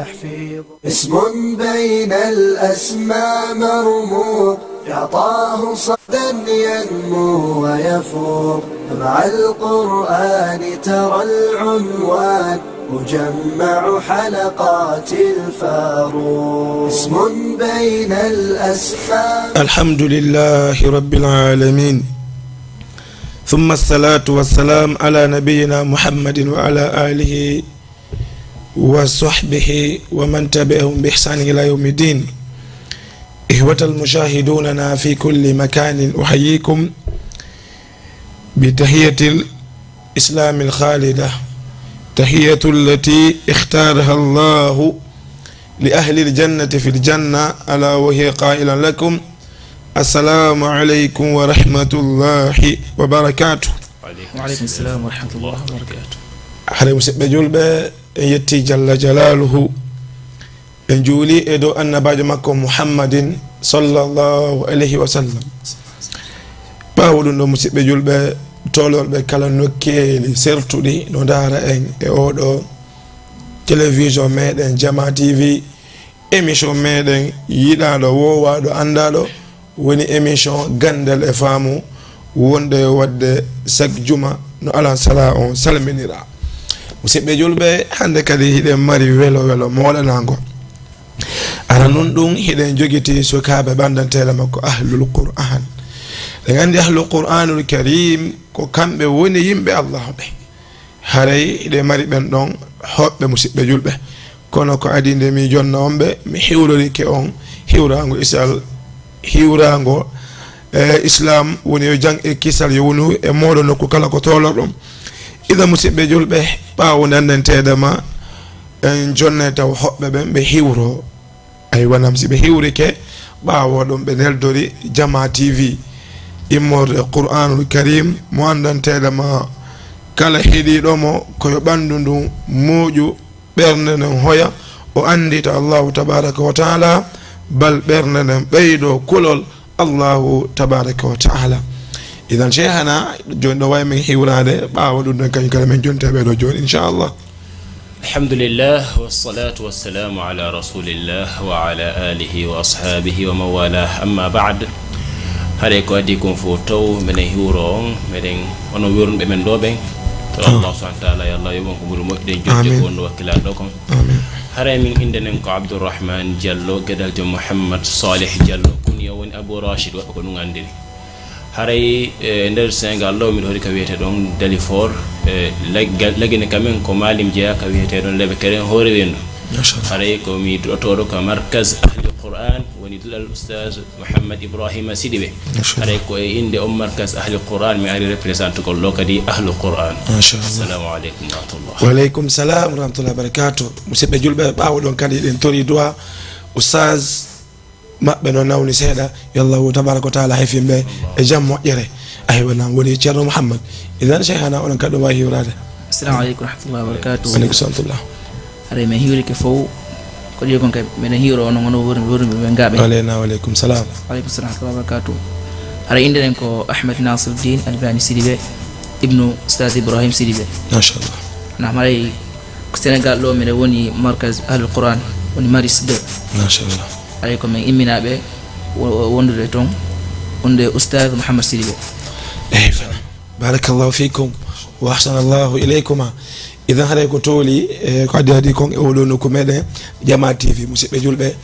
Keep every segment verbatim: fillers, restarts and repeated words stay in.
تحفيظ. اسم بين الأسماء مرموق، يعطاه صدا ينمو ويفوق. مع القرآن ترى العنوان، مجمع حلقات الفاروق. اسم بين الأسماء. الحمد لله رب العالمين، ثم الصلاة والسلام على نبينا محمد وعلى آله وصحبه ومن تبعهم بإحسان إلى يوم الدين. إخوة المشاهدوننا في كل مكان، أحييكم بتحية الإسلام الخالدة، تحية التي اختارها الله لأهل الجنة في الجنة، ألا وهي قائلا لكم: السلام عليكم ورحمة الله وبركاته. Wa aleykum salam wa rahmatullahi wa barakatuh. Hare musidɓe julɓe, en yetti Jalla Jalaaluhu, en juuli e dow annabaajo makko Muhammadin sallallahu alayhi wa sallam. Ɓaawo ɗum ɗo, musidɓe julɓe, tolorɓe kala nokkeeli sertuɗi no ndaara en e oɗo télévision meɗen Jama T V, émission meɗen yiɗaaɗo, woowaaɗo, anndaaɗo, woni émission Ganndal e Faamu, wonɗo e waɗde chaque juma no alan sala on salminira. Musidɓe julɓe, hannde kadi hiɗen mari welo welo moɗanaango. Ara nun ɗum hiɗen jogiti sukaaɓe ɓanndanteeɗe makko Ahlul Qur'an. Ɗen anndi Ahlul Qur'anul Karim ko kamɓe woni yimɓe Allah ɓe. Haray hiɗen mari ɓen ɗon hoɓɓe, musidɓe julɓe. Kono ko adii nde mi jonna on ɓe, mi hiwrorike on hiwraango isal, hiwraango, e, Islam, woni yo jam e kisal yo wonu e mooɗon nokku kala ko tolorɗon. Idan, musidɓe julɓe, ɓaawo nde anndanteeɗe ma, en jonnay taw hoɓɓe ɓen ɓe hiwro. Aywa, nam si ɓe hiwrike, ɓaawo ɗum ɓe neldori Jama T V, immorde Qur'anul Karim, mo anndanteeɗe ma kala heɗiiɗo mo, ko yo ɓanndu ndun moƴƴu, ɓernde nden hoya, o anndita Allahu tabaraka wa taala, bal ɓernde nden ɓeydo kulol Allahu tabaraka wa taala. Idan, Cheikhana, jooni ɗo way men hiwraade, ɓaawo ɗum ɗon kañum kala men jonta ɓe ɗo jooni, inchallah. Alhamdulillah, wassalatu wassalamu ala rasulillah wa ala alihi wa ashabihi wa man walah. Amma ba'd. Haray ko adii kon fof taw, meɗen hiwro on, meɗen, onon wernɓe men ɗo ɓen. To Allah subhanahu wa taala, yo Allah yoɓ on ko ɓuri moƴƴude, jojje ko wonno wakkilaaɗo ɗo kon. Amin. Haray min innde nden ko Abdourahmane Diallo, geɗal joom Mouhammad Salih Diallo, kuniya woni Abou Rachid, woɓɓe ko ɗum anndiri. Haray, e nder Senegal ɗo, miɗo hoori ka wiyetee ɗon Dalifort, e Lag-, Lagine, kamen ko Malim jeyaa, ka wiyetee ɗon Lebekeren, Hoore Weendu. Machallah. Haray ko mi duɗotooɗo ka Markaz Ahli Qur'an, woni duɗal Oustaz Mouhammad Ibrahima Sidibe. Machallah. Haray ko e innde on Markaz Ahli Qur'an mi ari représentagol ɗo kadi Ahlu Qur'an. Machallah. Assalamu aleykum wa rahmatullah. Wa aleykum salam wa rahmatullahi wa barakatuh. Musidɓe julɓe, ɓaawo ɗon kadi eɗen tori du'a Oustaz maɓɓe no nawni seeɗa, yo Allahu tabaraka wa taala hefin ɓe e jam moƴƴere. Aywa, nam woni Ceerno Mouhammad. Idan, Cheikhana, onon kadi ɗum wawi hiwraade. Assalamu aleykum wa rahmatullahi wa barakatuh. Aleykum salam wa rahmatullah. Haray men hiwrike fof, ko ɗi kon kay, meɗen hiwro on, on woni, woni ɓe ngaɓe. Aleyna wa aleykum salam. Wa aleykum salam wa rahmatullahi wa barakatuh. Haray innde nden ko Ahmed Nasruddin Albani Sidibe, ibnu Oustaz Ibrahim Sidibe. Machallah. Nam haray ko Senegal ɗo, miɗo woni Markaz Ahlul Qur'an, woni Maris deux. Machallah. Haray ko men imminaaɓe wo-, wo-, wondude toon, wonde Oustaz Mouhammad Sidibe. Eywa. Barakallahu fikum wa ahsanallahu ilaykuma. Idan haray ko tooli, e, ko adii adii kon e oɗo nokku meɗen Jama T V, musidɓe julɓe,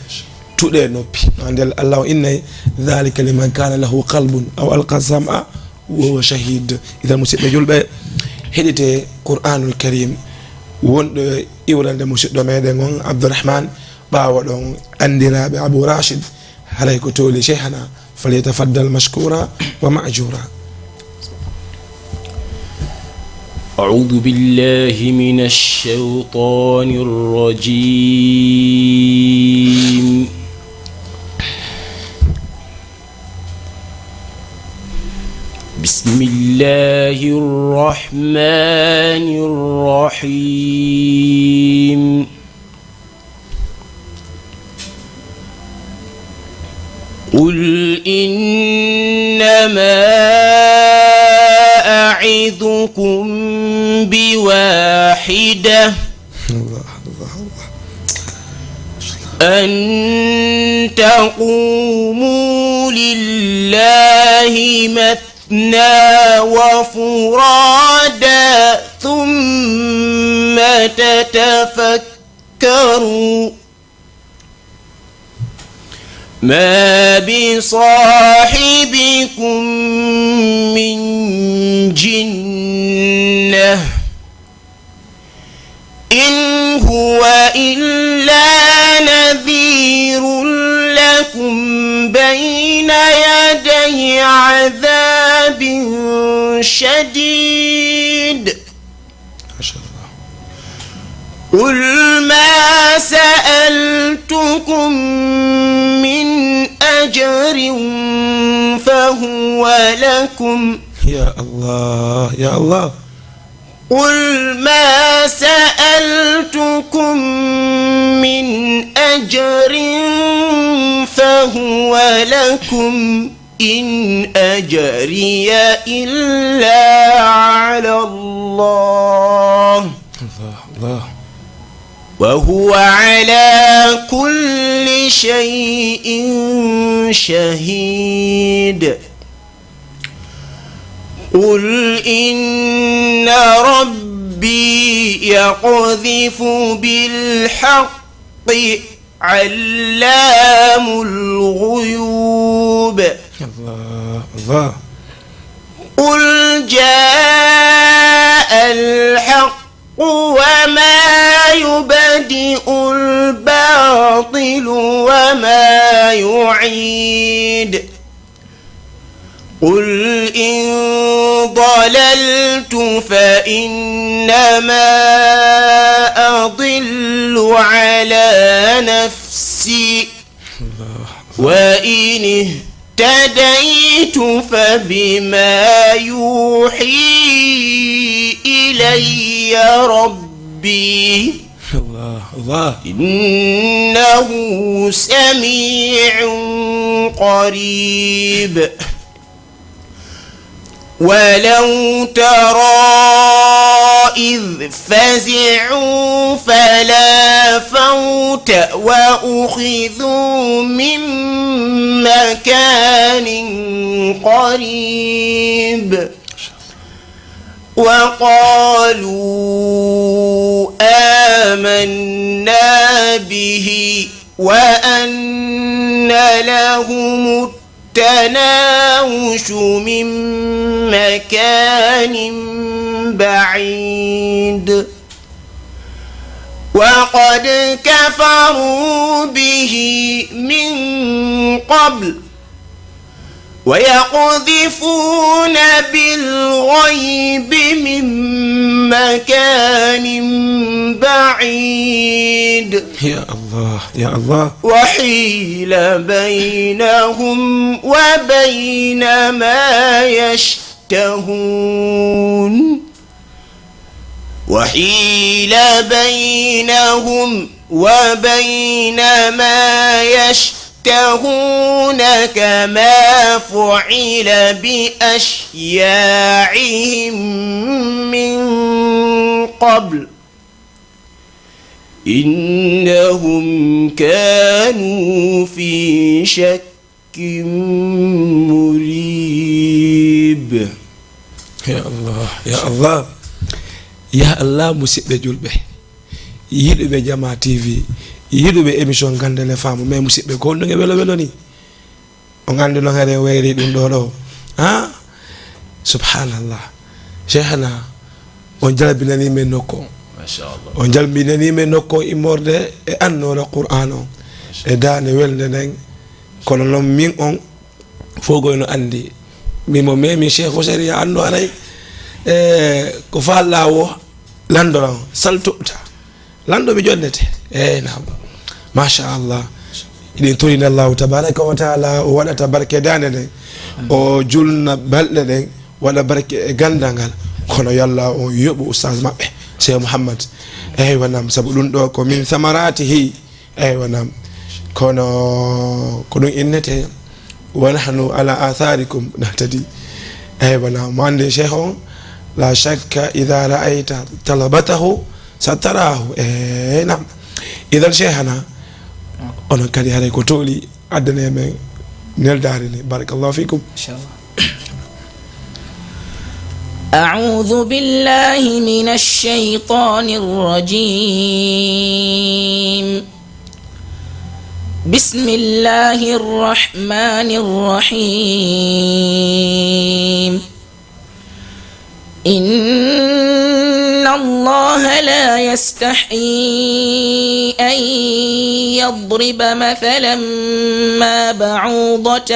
tuɗe noppi. Ande Allah o innay, "Dhalika liman kana lahu qalbun aw alqa sam'a wa huwa shahid." Idan, musidɓe julɓe, heɗite Qur'anul Karim, wonɗo iwrande musidɗo meɗen on Abdourahmane, ɓaawo ɗon anndiraaɓe Abou Rachid, haray ko tooli Cheikhana, falyatafaddal mashkura wa ma'jura. أعوذ بالله من الشيطان الرجيم. بسم الله الرحمن الرحيم. قل إنما أعظكم بواحدة. الله، الله، الله. أن تقوموا لله مثنى وفرادى ثم تتفكروا ما بصاحبكم من جنة إن هو إلا نذير لكم بين يدي عذاب شديد. ما شاء الله. قل ما سألتكم من أجر فهو لكم. يا الله، يا الله. قل ما سألتكم من أجر فهو لكم إن أجري إلا على الله الله، الله. وهو على كل شيء شهيد. قل إن ربي يقذف بالحق علام الغيوب. الله، الله. قل جاء الحق وما يبدئ الباطل وما يعيد. قل إن ضللت فإنما أضل على نفسي، وإن اهتديت فبما يوحي إلي ربي، الله، الله. إنه سميع قريب. ولو ترى إذ فزعوا فلا فوت وأخذوا من مكان قريب. وقالوا آمنا به وأنى لهم التناوش من مكان بعيد. وقد كفروا به من قبل ويقذفون بالغيب من مكان بعيد. يا الله، يا الله. وحيل بينهم وبين ما يشتهون. وحيل بينهم وبين ما يشتهون كما فعل بأشياعهم من قبل إنهم كانوا في شك مريب. Ya Allah, ya Allah. Ya Allah, musidɓe julɓe, yiɗuɓe Jama T V, yiɗuɓe émission Gandal e Faamu, mais musidɓe, ko honɗum e welo welo ni? On anndi no hare wayri ɗum ɗo ɗo. Ha? Subhanallah. Cheikhna, on jalbinanii men nokku on. Machallah. On jalbinanii men nokku on immorde e annoora Qur'aan on. E daande welnde nden. Kono noon min on fof goy no anndi. Min mo memi Cheikh Hussein ya anndo aray. E ko faalɗaa wo lanndora on. Sal toɓta. Lanɗo mi jonnete. Eey, naam. Machallah. Eɗen torina Allahu tabaraka wa taala o waɗata barke daande nden. O julna balɗe ɗen, waɗa barke e ganndal ngal. Kono yo Allah on yoɓu ustaas maɓɓe, Cheikh Mouhammad. Eywa, naam, sabu ɗum ɗo ko min samaratihi. Eywa, naam. Kono ko ɗum innete, wa nahnu ala atharikum nahtadi. Eywa, naam. Mo anndi Cheikh on, la shakka idha ra'ayta talabatahu satarahu. Eey, naam. Idan Cheikhana, Onon kadi haray ko tooli addane men neldaari ni. Barakallahu fikum. Inchallah. أعوذ بالله من الشيطان الرجيم. بسم الله الرحمن الرحيم. إن الله لا يستحيي أن يضرب مثلا ما بعوضة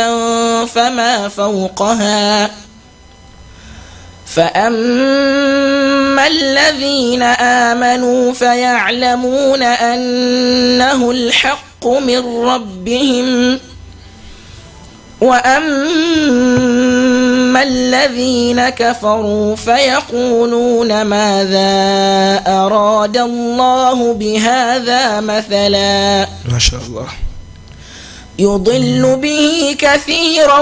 فما فوقها، فأما الذين آمنوا فيعلمون أنه الحق من ربهم، وأما الذين كفروا فيقولون ماذا أراد الله بهذا مثلا. Machallah. يضل به كثيرا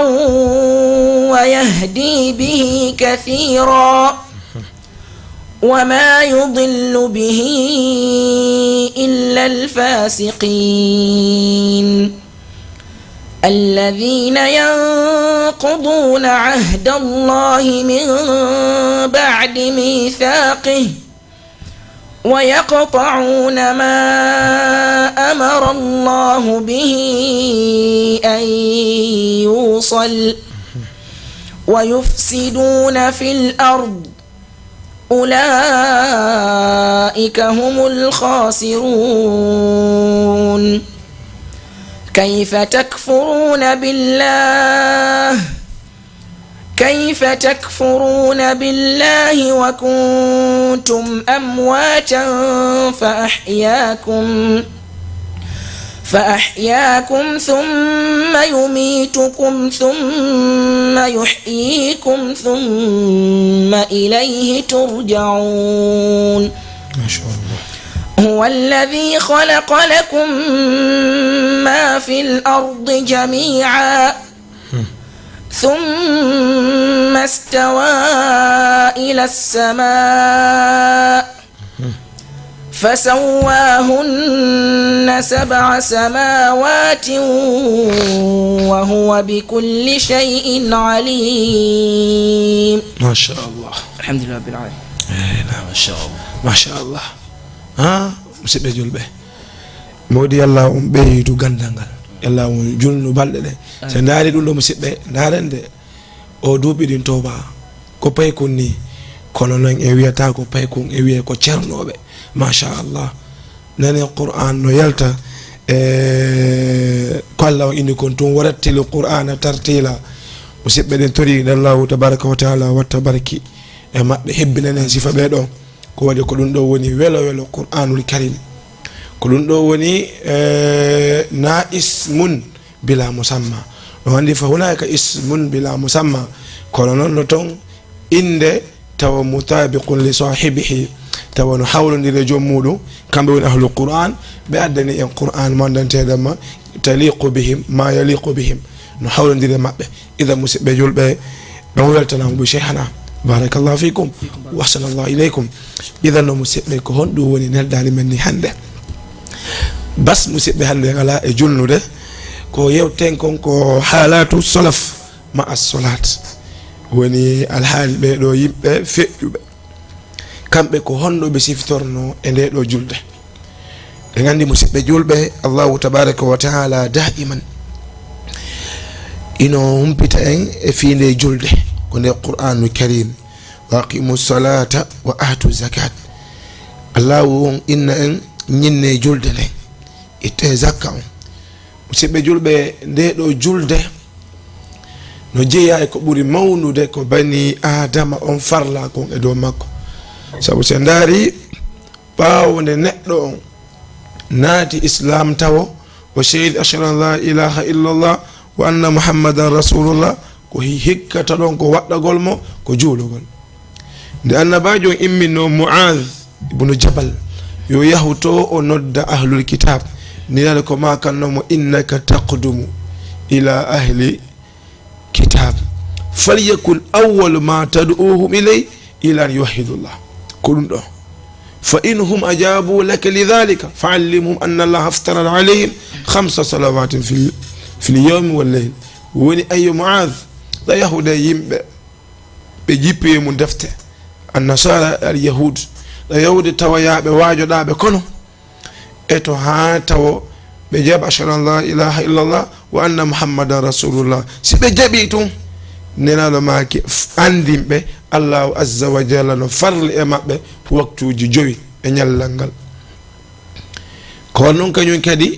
ويهدي به كثيرا وما يضل به إلا الفاسقين الذين ينقضون عهد الله من بعد ميثاقه ويقطعون ما أمر الله به أن يوصل ويفسدون في الأرض أولئك هم الخاسرون. كيف تكفرون بالله كيف تكفرون بالله وكنتم أمواتا فأحياكم فأحياكم ثم يميتكم ثم يحييكم ثم إليه ترجعون. Machallah. هو الذي خلق لكم ما في الأرض جميعا ثم استوى إلى السماء فسواهن سبع سماوات وهو بكل شيء عليم. Machallah. الحمد لله رب العالمين. Eyi, naam. Machallah. Machallah. Ha, musidɓe julɓe. Mawdi, yo Allah on ɓeydu ganndal ngal. Yo Allah on juutnu balɗe ɗe. So ndaari ɗum ɗo, musidɓe, ndaaren de. O duuɓi ɗin towba ko paykun ni, kono noon en wiyata ko paykun, en wiya ko ceernooɓe. Machallah. Nani Qur'an no yalta, e ko Allah on inni kon tun, "Warattilil Qur'ana tartila." Musidɓe, ɗen tori nde Allahu tabaraka wa taala watta barki e maɓɓe, hebbinanen sifa ɓe ɗon. Ko waɗi ko ɗum ɗo woni welo welo Qur'anul Karim. Ko ɗum ɗo woni, e, na ismun bila musamma. No anndi fa hunaka ismun bila musamma. Kono noon no toon innde tawa mutabiqun li sahibihi, tawa no hawlondiri e joom muuɗum. Kamɓe woni ahlul Qur'an, ɓe addani en Qur'an mo anndanteeɗo ma, taliqu bihim, ma yaliqu bihim. No hawlondiri e maɓɓe. Idan, musidɓe julɓe, ɗon weltanama bo Cheikhana. Barakallahu fikum. Wa ahsanallahu ilaykum. Idan, no musidɓe, ko honɗum woni neldaari men ni hannde? Bas, musidɓe, hannde en alaa e julnude. Ko yewten kon ko halatu salaf ma'a salat. Woni alhaali ɓee ɗo yimɓe feƴƴuɓe. Kamɓe ko honno ɓe sifitorno e nde ɗo julde? En anndi, musidɓe julɓe, Allahu tabaraka wa taala daiman ino humpita en e fii nde julde, ko nde Qur'anul Karim, "Wa aqimu salata wa atu zakat." Allahu on inna en ñinne julde nde, itte zakka on. Musidɓe julɓe, nde ɗo julde no jeyaa e ko ɓuri mawnude ko bani Aadama on farla kon e dow makko. Sabu si en ndaari, ɓaawo nde neɗɗo on naati Islaam tawo, o seedi, "Ashhadu an la ilaha illallah wa anna Muhammadan rasulullah," ko hi-, hikkata ɗon ko waɗɗagol mo ko juulugol. Nde Annabaajo on imminno Mu'aaz ibnu Jabal yo yahu to o nodda ahlul kitaab, Nelaaɗo ko maakanno mo, "Innaka taqdumu ila ahli kitab, falyakun awwalu ma tad'uhum ilay ila an yuwahhidullah." Ko ɗum ɗo. فإن هم أجابوا لك لذلك فعلمهم أن الله افترض عليهم خمس صلوات في ال-، في اليوم والليل. Woni, ayo Mu'aaz, ɗa yahude yimɓe, ɓe jippi e mum defte, Annasaara, al Yahuud, ɗa yahude tawa yaaɓe waajoɗaaɓe kono, e to haa tawo ɓe jaɓa ashhadu an la ilaha illallah wa anna Muhammadan rasulullah. Si ɓe jaɓi tun, Nelaaɗo maaki, f-, anndin ɓe Allahu azza wa jalla no farli e maɓɓe waktuuji jowi e ñallal ngal. Ko non kañum kadi,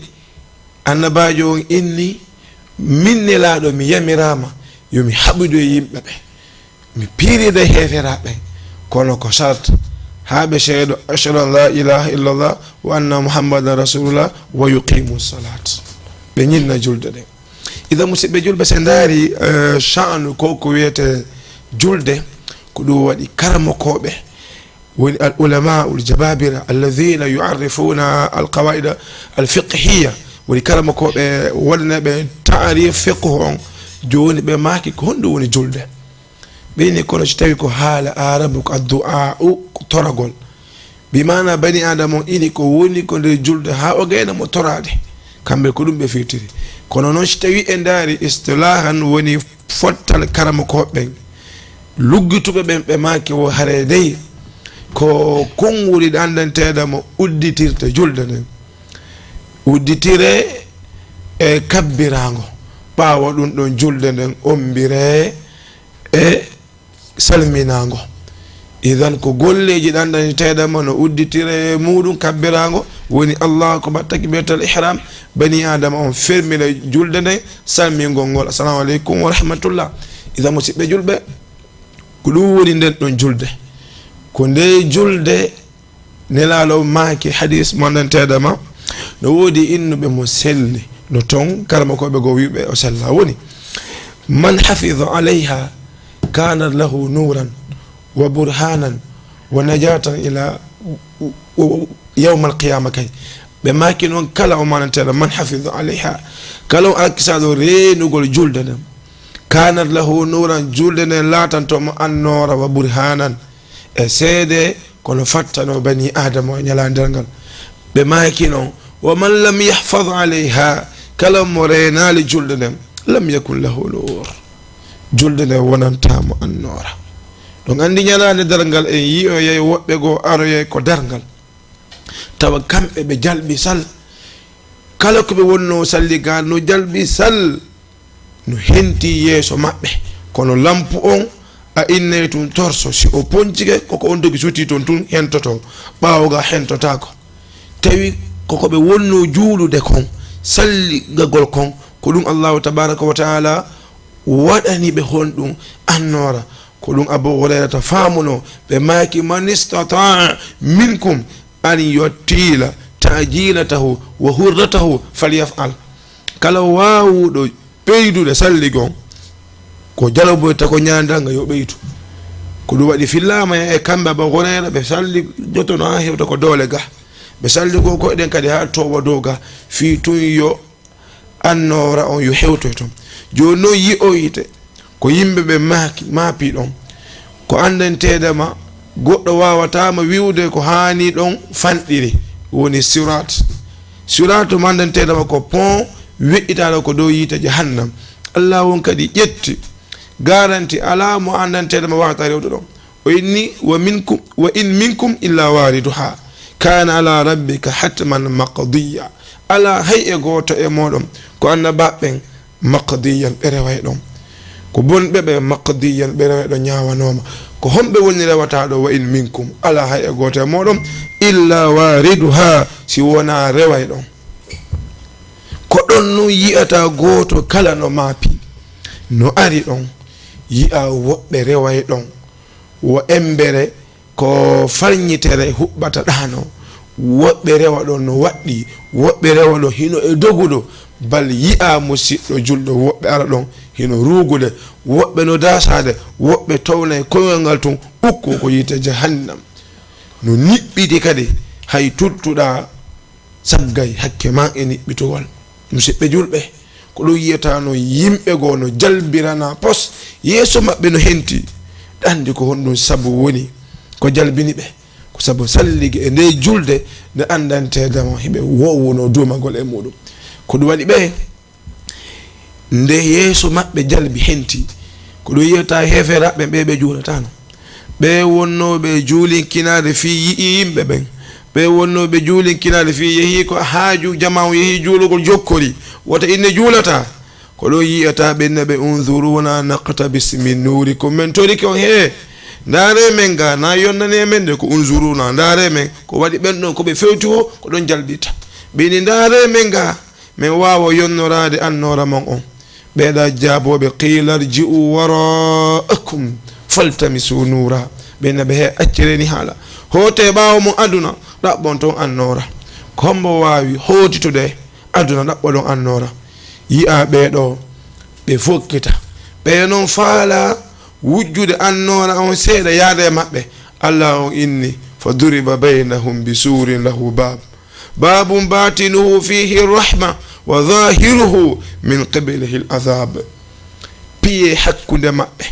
Annabaajo on inni, min Nelaaɗo mi yamiraama yo mi haɓido e yimɓe ɓe, mi piirida e heeferaaɓe, kono ko sart haa ɓe seedo ashhadu an la ilaha illallah wa anna Muhammadan rasulullah wa yuqimu salat, ɓe ñinna julde ɗen. Idan, musidɓe julɓe, si ndaari, eh, sha'nu ko ko wiyete julde, ko ɗum waɗi karamokooɓe, woni al ulama ul jababira alladhina yu'arrifuna al qawaida al fiqhiya, woni karamokooɓe waɗaneɓe ta'rif fiqhu on, jooni ɓe maaki ko honɗum woni julde. Ɓe inni kono si tawi ko haala Aarabu ko addu'a'u, ko toragol. Bi maana bani Aadama on ini ko woni ko nder julde haa o gayna mo toraade. Kamɓe ko ɗum ɓe firtiri. Kono noon si tawi e ndaari istilahan woni fottal karamokooɓe ɓen, luggituɓe ɓen, ɓe maaki wo hare dey ko konnguli ɗanɗanteeɗa mo udditirta julde nden. Udditire e kabbiraango. Ɓaawo ɗum ɗon julde nden ombire e salminaango. Idan ko golleeji ɗanɗanteeɗa ma no udditire e muɗum kabbiraango, woni Allahu akbar, takbiratal ihram, bani Aadama on fermina julde nden, salmingol ngol, "Assalamu aleykum wa rahmatullah." Idan, musidɓe julɓe, ko ɗum woni nden ɗon julde. Ko nde julde Nelaaɗo maaki hadis mo anndanteeɗo ma, no woodi innuɓe mo selli, no ton karamokooɓe goo wi'uɓe o sella. Woni, "Man hafiza alayha kanat lahu nuran wa burhanan wa najatan ila yawmal qiyama." Kay, ɓe maaki noon, kala o mananteeɗo, "Man hafiza alayha," kala o alkisaaɗo reenugol julde nden, "kanat lahu nuran," julde nden laatanto mo annoora, "wa burhanan," e seede kono fattano bani Aadama o e ñalaande darngal. Ɓe maaki noon, "Wa man lam yahfaz alayha," kala mo reenaali julde nden, "lam yakun lahu nur," julde nden wonanta mo annoora. Ɗum anndi ñalaande darngal en yi'oyay woɓɓe goo aroyay ko darngal. Tawa kamɓe ɓe jalbi sal. Kala ko ɓe wonnoo salli gaa no jalbi sal. No henti yeeso maɓɓe, kono lampu on a innay tun torso, si o poncike, koko on dogi suti ton tun hentoto, ɓaawo ga hentotaako. Tawi koko ɓe wonno juulude kon, salligagol kon, ko ɗum Allahu tabaraka wa taala waɗani ɓe honɗum annoora. Ko ɗum Abu Hurayrata faamuno, ɓe maaki, "Man istataa minkum an yuttila ta'jilatahu wa hurratahu falyaf'al." Kala waawuɗo ɓeydude salligon, ko jaloboyta ko ñaandal ngal yo ɓeydu. Ko ɗum waɗi fillaama e kamɓe Abu Hurayra, ɓe salli jotono haa hewta ko doole ga. Ɓe salli ko koyɗen kadi haa towa dow ga, fii tun yo annoora on yo hewtoy ton. Jooni noon yi'oyte ko yimɓe ɓe maaki, maapi ɗon. Ko anndanteeɗama, goɗɗo waawataama wi'ude ko haani ɗon fanɗiri, woni siraat. Siraat mo anndanteeɗama ko pont weƴƴitaaɗo ko dow yiite jahannam. Allah on kadi ƴetti garanti alaa mo anndanteeɗama waawata rewde ɗon. O inni, "Wa minkum, wa in minkum illa wariduha. Kana ala rabbika hatman maqdiya." Alaa hay e gooto e mooɗon ko annabaaɓe ɓen maqdiyan ɓe reway ɗon. Ko bonɓe ɓe maqdiyan ɓe reway ɗon ñaawanooma. Ko homɓe woni rewataaɗo wa in minkum? Alaa hay e gooto e mooɗon illa wariduha si wonaa reway ɗon. Ko ɗon nun yi'ata gooto kala no maapi, no ari ɗon, yi'a woɓɓe reway ɗon. Wo embere ko falñitere huɓɓata ɗaano. Woɓɓe rewa ɗon no waɗɗi, woɓɓe rewa ɗon hino e doguɗo. Bal yi'a musiɗɗo julɗo, woɓɓe ara ɗon hino ruugude, woɓɓe no daasaade, woɓɓe townay koyngal ngal tun ukku ko yiite jahannam. No niɓɓiti kadi hay tuttuɗaa saggay hakke ma e niɓɓitugol. Musiɓɓe julɓe, ko ɗum yiyata no yimɓe goo no jalbirana pos, yeeso maɓɓe no henti. Ɗa anndi ko honɗum sabu woni ko jalbini ɓe? Ko sabu sallige e nde julde nde anndanteedema hiɓe wowuno duumagol e muɗum. Ko ɗum waɗi ɓe nde yeeso maɓɓe jalbi henti. Ko ɗum yiyata heeferaaɓe ɓe ɓe juulatano. Ɓe wonnooɓe juulinkinaade fii yi'i yimɓe ɓen. Ɓe wonnooɓe juulinkinaade fii yehi ko haaju jamaa on yehi juulugol jokkori. Wota inne juulata. Ko ɗon yi'ata ɓe naɓe, "Unzuruna naqtabis min nurikum." Men torike on, "Hee, ndaare men ga, na yonnane men de." Ko "Unzuruna, ndaare men." Ko waɗi ɓen ɗon ko ɓe fewti wo, ko ɗon jalbita. Ɓe ni, "Ndaare men ga, men waawa yonnoraade annoora mon on." Ɓeeɗa jaabooɓe, "Qiila rji'u wara'akum faltamisu nuura." Ɓe naɓe, "Hee, accireni haala. Hoote ɓaawo mon aduna, ɗaɓɓon ton annoora." Ko hombo waawi hootitude aduna ɗaɓɓo ɗon annoora? Yi'a ɓee ɗoo, ɓe fokkita. Ɓe non faala wujjude annoora on seeɗa yaada e maɓɓe. Allah on inni, "Fa duriba baynahum bi suurin lahu baab. Baabun baatinuhu fiihi rahma, wa zaahiruhu min qiblihi al-azaab." Piye hakkunde maɓɓe.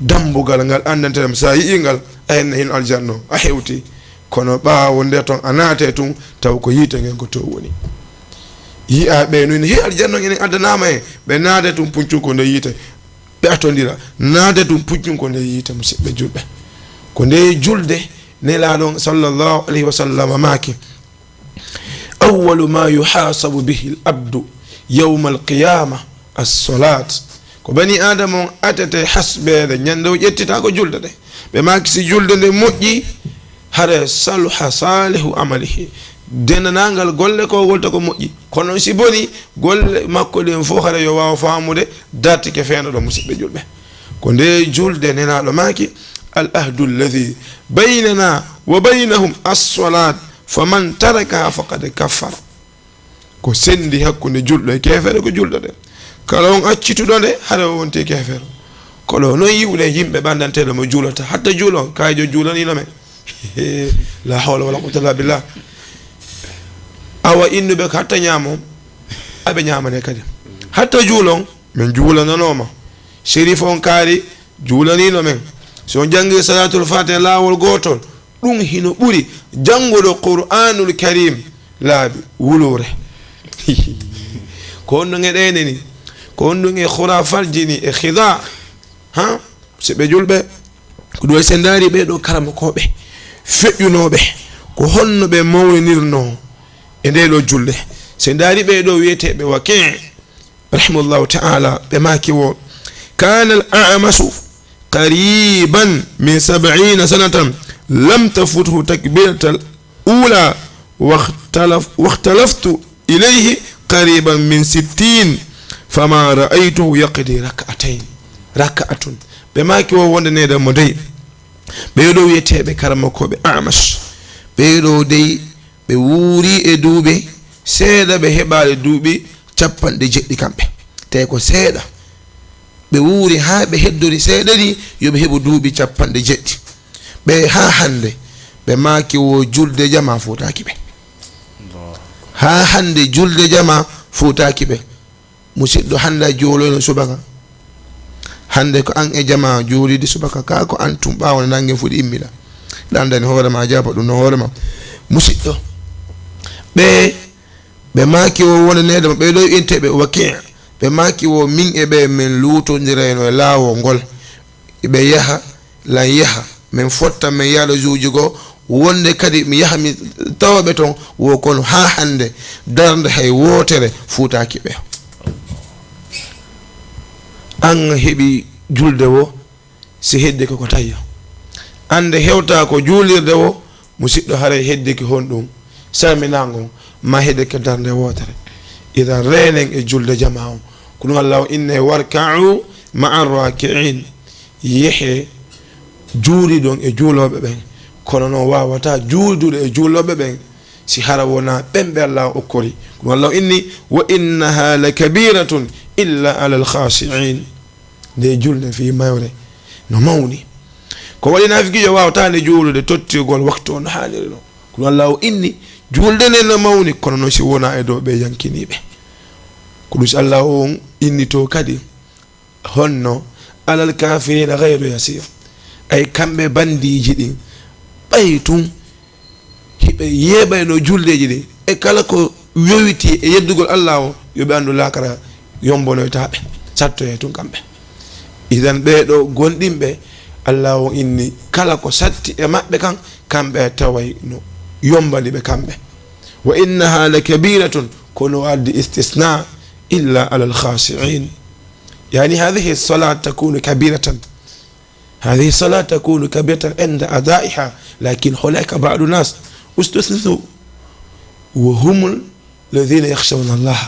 Dambugal ngal anndanteɗam, so a yi'ii ngal, a henna hino aljanna, a hewtii. Kono ɓaawo nde ton a naate tun, taw ko yiite ngen ko to woni. Yi'a ɓe nun, "Hi, aljanna ngen en addanaama en." Ɓe naate tun, puccun ko nde yiite. Ɓe atondira, naate tun, puccun ko nde yiite, musiɓɓe julɓe. Ko nde julde Nelaaɗo on sallallahu alayhi wa sallam maaki, "Awwalu ma yuhasabu bihi al-abdu yawma al-qiyama as-salat." Ko bani Adama on atete hasbeede ñande o ƴettita ko julde nde. Ɓe maaki si julde nde moƴƴi, hare saluha salihu amalihi. Dendanangal golle ko wolta ko moƴƴi. Kono si boni, golle makko ɗen fof hare yo waaw faamude dartike feenoɗo, musiɓɓe julɓe. Ko nde julde Nelaaɗo maaki, "Al ahdu alladhi baynana wa baynahum as-salat, faman tarakaha faqad kafara." Ko sendi hakkunde julɗo e keefeero ko julde nde. Kala on accituɗo nde, hare o wonti keefeero. Ko ɗo non yi'uɗen yimɓe ɓanndanteeɗo mo juulata. Hatta juulon, kayjo juulanino men. La hawla wala quwwata illa billah. Awa innuɓe ko hatta ñaamo, aɓe ñaamane kadi. Hatta juulon, men juulananooma. Sherif on kaari juulanino men. Si on janngi Salatul Fatiha laawol gootol, ɗum hino ɓuri jannguɗo Qur'anul Karim laabi wuluure. Ko honɗum e ɗeene ni? Ko honɗum e khurafatji ni e khida? Ha? Musiɓɓe julɓe, ko ɗum waɗi si en ndaari ɓee ɗoo karamokooɓe feƴƴunooɓe, ko honno ɓe mawninirnoo e ndee ɗoo julde. Si en ndaari ɓee ɗoo wiyeteeɓe Waki', rahimahullahu ta'ala, ɓe maaki wo, "Kana al-a'mashu qariban min sab'ina sanatan lam tafuthu takbiratal ula wa ikhtalaf-, wa ikhtalaftu ilayhi qariban min sittin, fama ra'aytuhu yaqdi rak'atayn, rak'atun." Ɓe maaki wo wonde neɗɗo mo dey. Ɓee ɗoo wiyeteeɓe karamokooɓe Amash. Ɓee ɗoo dey ɓe wuuri e duuɓi seeɗa, ɓe heɓaali duuɓi capanɗe jeɗɗi kamɓe. Te ko seeɗa. Ɓe wuuri haa ɓe heddori seeɗa ni yo ɓe heɓu duuɓi capanɗe jeɗɗi. Ɓe haa hannde, ɓe maaki wo julde jamaa fuutaaki ɓe. Haa hannde julde jamaa fuutaaki ɓe. Musiɗɗo, hannde a juuloyno subaka. Hannde ko an e jamaa juulidi subaka. Kaa ko an tun ɓaawo nde nannge fuɗi immida. Ɗan dani hoore ma, a jaaba ɗum no hoore ma. Musiɗɗo, ɓe, ɓe maaki wo wonde neɗɗo mo ɓe ɗo inteɓe Waki'. Ɓe maaki wo min e ɓe men luutondirayno e laawol ngol. Ɓe yaha, lan yaha. Men fotta, men yaada juuji goo. Wonde kadi mi yaha mi tawa ɓe ton. Wo kono haa hannde darnde hay wootere fuutaaki ɓe. An heɓi julde wo, si heddi ko ko tayya. An nde hewta ko juulirde wo, musiɗɗo, haray heddi ki honɗum? Salminaango ma heddi ke darnde wootere. Idan reenen e julde jamaa on. Ko ɗum Allah o inni, "Warka'u ma'a raki'in." Yehe juuliɗon e juulooɓe ɓen. Kono non waawataa juuldude e juulooɓe ɓen si hara wonaa ɓen ɓe Allah okkori. Ko ɗum Allah inni, "Wa innaha lakabiratun illa alal khashi'in." Nde julde fii mayre no mawni. Ko waɗi naafiqiijo waawataa nde juulude tottirgol waktu on no haaniri non. Ko ɗum Allah o inni, julde nden no mawni, kono non si wonaa e dow ɓe yankiniiɓe. Ko ɗum si Allah on inni to kadi, honno, "Alal kafirina ghayru yasir." Ay kamɓe bandiiji ɗin, Ɓay tun hiɓe yeeɓayno juldeeji ɗin, e kala ko yowiti e yeddugol Allah o, yo ɓe anndu laakara yombonoytaa ɓe, sattoyay tun kamɓe. Idan ɓee ɗoo gomɗinɓe, Allah o inni kala ko satti e maɓɓe kan, kamɓe taway no yombani ɓe kamɓe. "Wa innaha la kabiratun," kono addi istisna, "illa alal khashi'in." Yani, hadhihi salat takunu kabiratan. هذه الصلاة تكون كبيرة عند أدائها، لكن هناك بعض الناس استثنوا وهم الذين يخشون الله.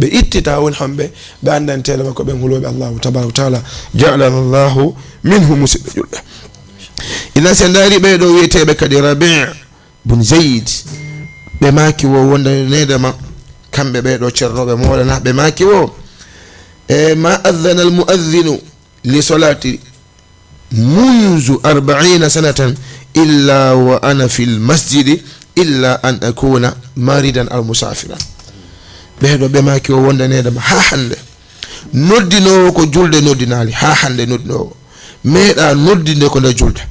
Ɓe ittita woni homɓe? Ɓe anndanteeɗo makko ɓen hulooɓe Allahu tabaraka wa taala. Ja'alana Allahu minhum, musidɓe julɓe. Ina se ndaari ɓee ɗoo wi'eteeɓe kadi Rabi' bun Zayd, ɓe maaki wo wondaneede ma, kamɓe ɓee ɗoo ceernooɓe Mawlana, ɓe maaki wo, e, "Ma adhana al mu'adhdhinu li salati منذ أربعين سنة إلا وأنا في المسجد إلا أن أكون مريضا أو مسافرا." Ɓee ɗoo ɓe maaki wo wondaneede ma haa hannde. Noddinoowo ko julde noddinaali haa hannde, noddinoowo meeɗaa noddinde ko nder julde.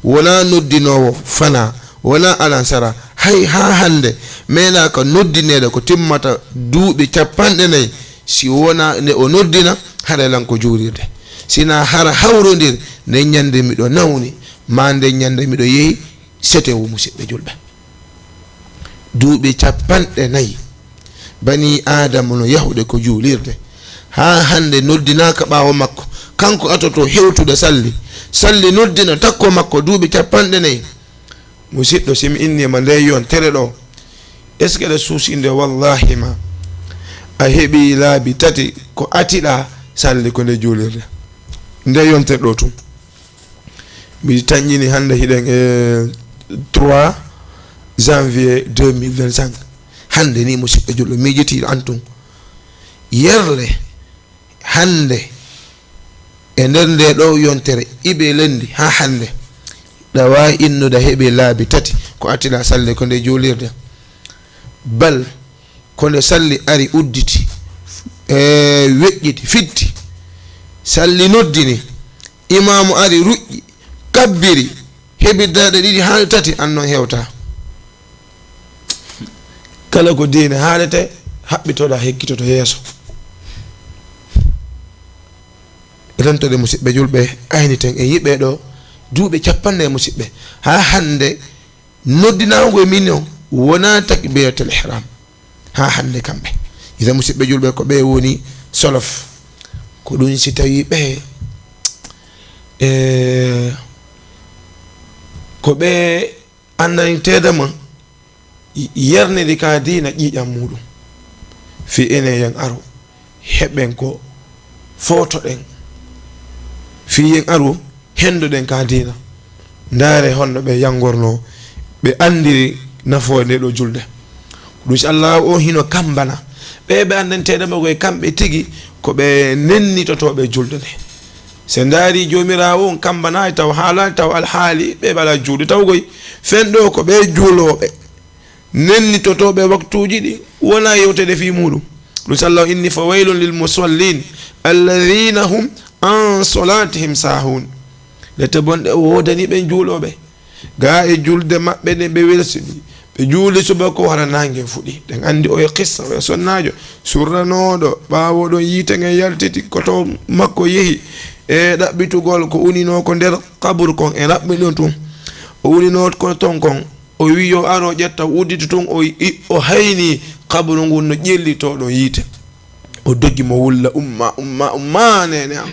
Wonaa noddinoowo fanaa, wonaa alansara, hay haa hannde meeɗaa ka noddineede ko timmata duuɓi cappanɗe nayi, si wonaa nde o noddina, hara lan ko juulirde. Sinaa hara hawrondir nden ñannde miɗo nawni, maa nden ñannde miɗo yehi setewu, musidɓe julɓe. Duuɓi cappanɗe nayi banii Aadama no yahude ko juulirde. Haa hannde noddinaaka ɓaawo makko. Kanko atoto hewtude salli. Salli noddina takko makko duuɓi cappanɗe nayi. Musidɗo, si mi innii ma ndee yontere ɗoo, est-ce que ɗa suusii nde? Wallahi ma a heɓii laabi tati ko atiɗaa salli ko nde juulirde. Ndee yontere ɗoo tun. Mi tanƴini hannde hiɗen e trois janvier deux mille vingt-cinq. Hannde ni, musidɓe julɓe, miijitiiɗo an tun. Yerle hannde e nder ndee ɗoo yontere iɓe lenndi haa hannde, ɗa waawi innude a heɓii laabi tati ko atiɗaa salli ko nde juulirde. Bal ko nde salli ari udditi, e, weƴƴiti, fitti. Salli noddini, imaamu ari ruƴƴi, kabbiri, heɓi darɗe ɗiɗi haa tati, an non hewtaa. Kala ko diine haalete, haɓɓitoɗaa, hekkitoto yeeso. Rentode, musidɓe julɓe, ayniten e yiɓe ɗoo duuɓi cappanɗe, musidɓe. Haa hannde noddinaago e min o wonaa takbiratul ihram. Haa hannde kamɓe. Ida, musidɓe julɓe, ko ɓe woni solof. Ko ɗum si tawi ɓe, e, ko ɓe anndanteede ma, y-, yerniri ka diina ƴiiƴam muɗum. Fii enen yen aro, heɓen ko footoɗen. Fii yen aro, henndoɗen ka diina. Ndaare honno ɓe yanngornoo, ɓe anndiri nafoore nde ɗoo julde. Ɗum si Allah o hino kammbana. Ɓe ɓe anndanteede ma koye kamɓe tigi ko ɓe nennitotooɓe julde nde. Se ndaari Joomiraawo on kammbanaali taw haalaali taw alhaali ɓe ɓe alaa juuɗe taw koy. Fen ɗoo ko ɓe juulooɓe. Nennitotooɓe waktuuji ɗi wonaa yewteede fii muuɗum. Ɗum si Allah inni, "Fa waylun lil musallin, alladhina hum an salatihim sahun." Lette bonɗe woodanii ɓen juulooɓe. Gaa e julde maɓɓe nden ɓe welsini. Ɓe juuli subaka hara naange fuɗi. Ɗen anndi oye qissa, oye sonnaajo surranooɗo, ɓaawo ɗon yiite ngen yaltiti, koto makko yehi e ɗaɓɓitugol ko uninoo ko nder qaburu kon, e raɓɓi ɗum tun. O uninoo ko ton kon. O wi'i yo aro ƴetta, o udditi tun, o, i-, o hayni qaburu ngun no ƴellitoo ɗon yiite. O dogi mo wulla, "Umma, umma, umma, neene am.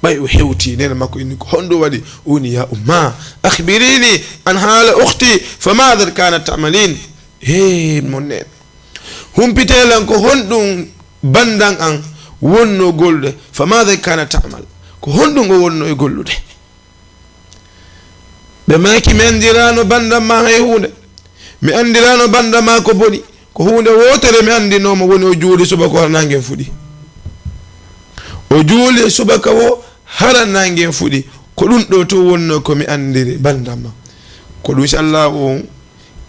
Ɓay o hewti." Neene makko inni, "Ko honɗum waɗi?" O woni, "Ya umma, akhbirini an hala ukhti, fa madha kanat ta'malin?" Hee, mon neene, humpitee lan, ko honɗum bandan an wonno gollude? Fa madha kanat ta'mal? Ko honɗum o wonno e gollude? Ɓe maaki, "Mi anndiraano banndam maa hay huunde. Mi anndiraano banndam maa ko boni. Ko huunde wootere mi anndinoo mo, woni o juuli subaka o hara naange fuɗi. O juuli subaka o hara naange fuɗi. Ko ɗum ɗoo tun wonnoo ko mi anndiri banndam maa." Ko ɗum si Allah o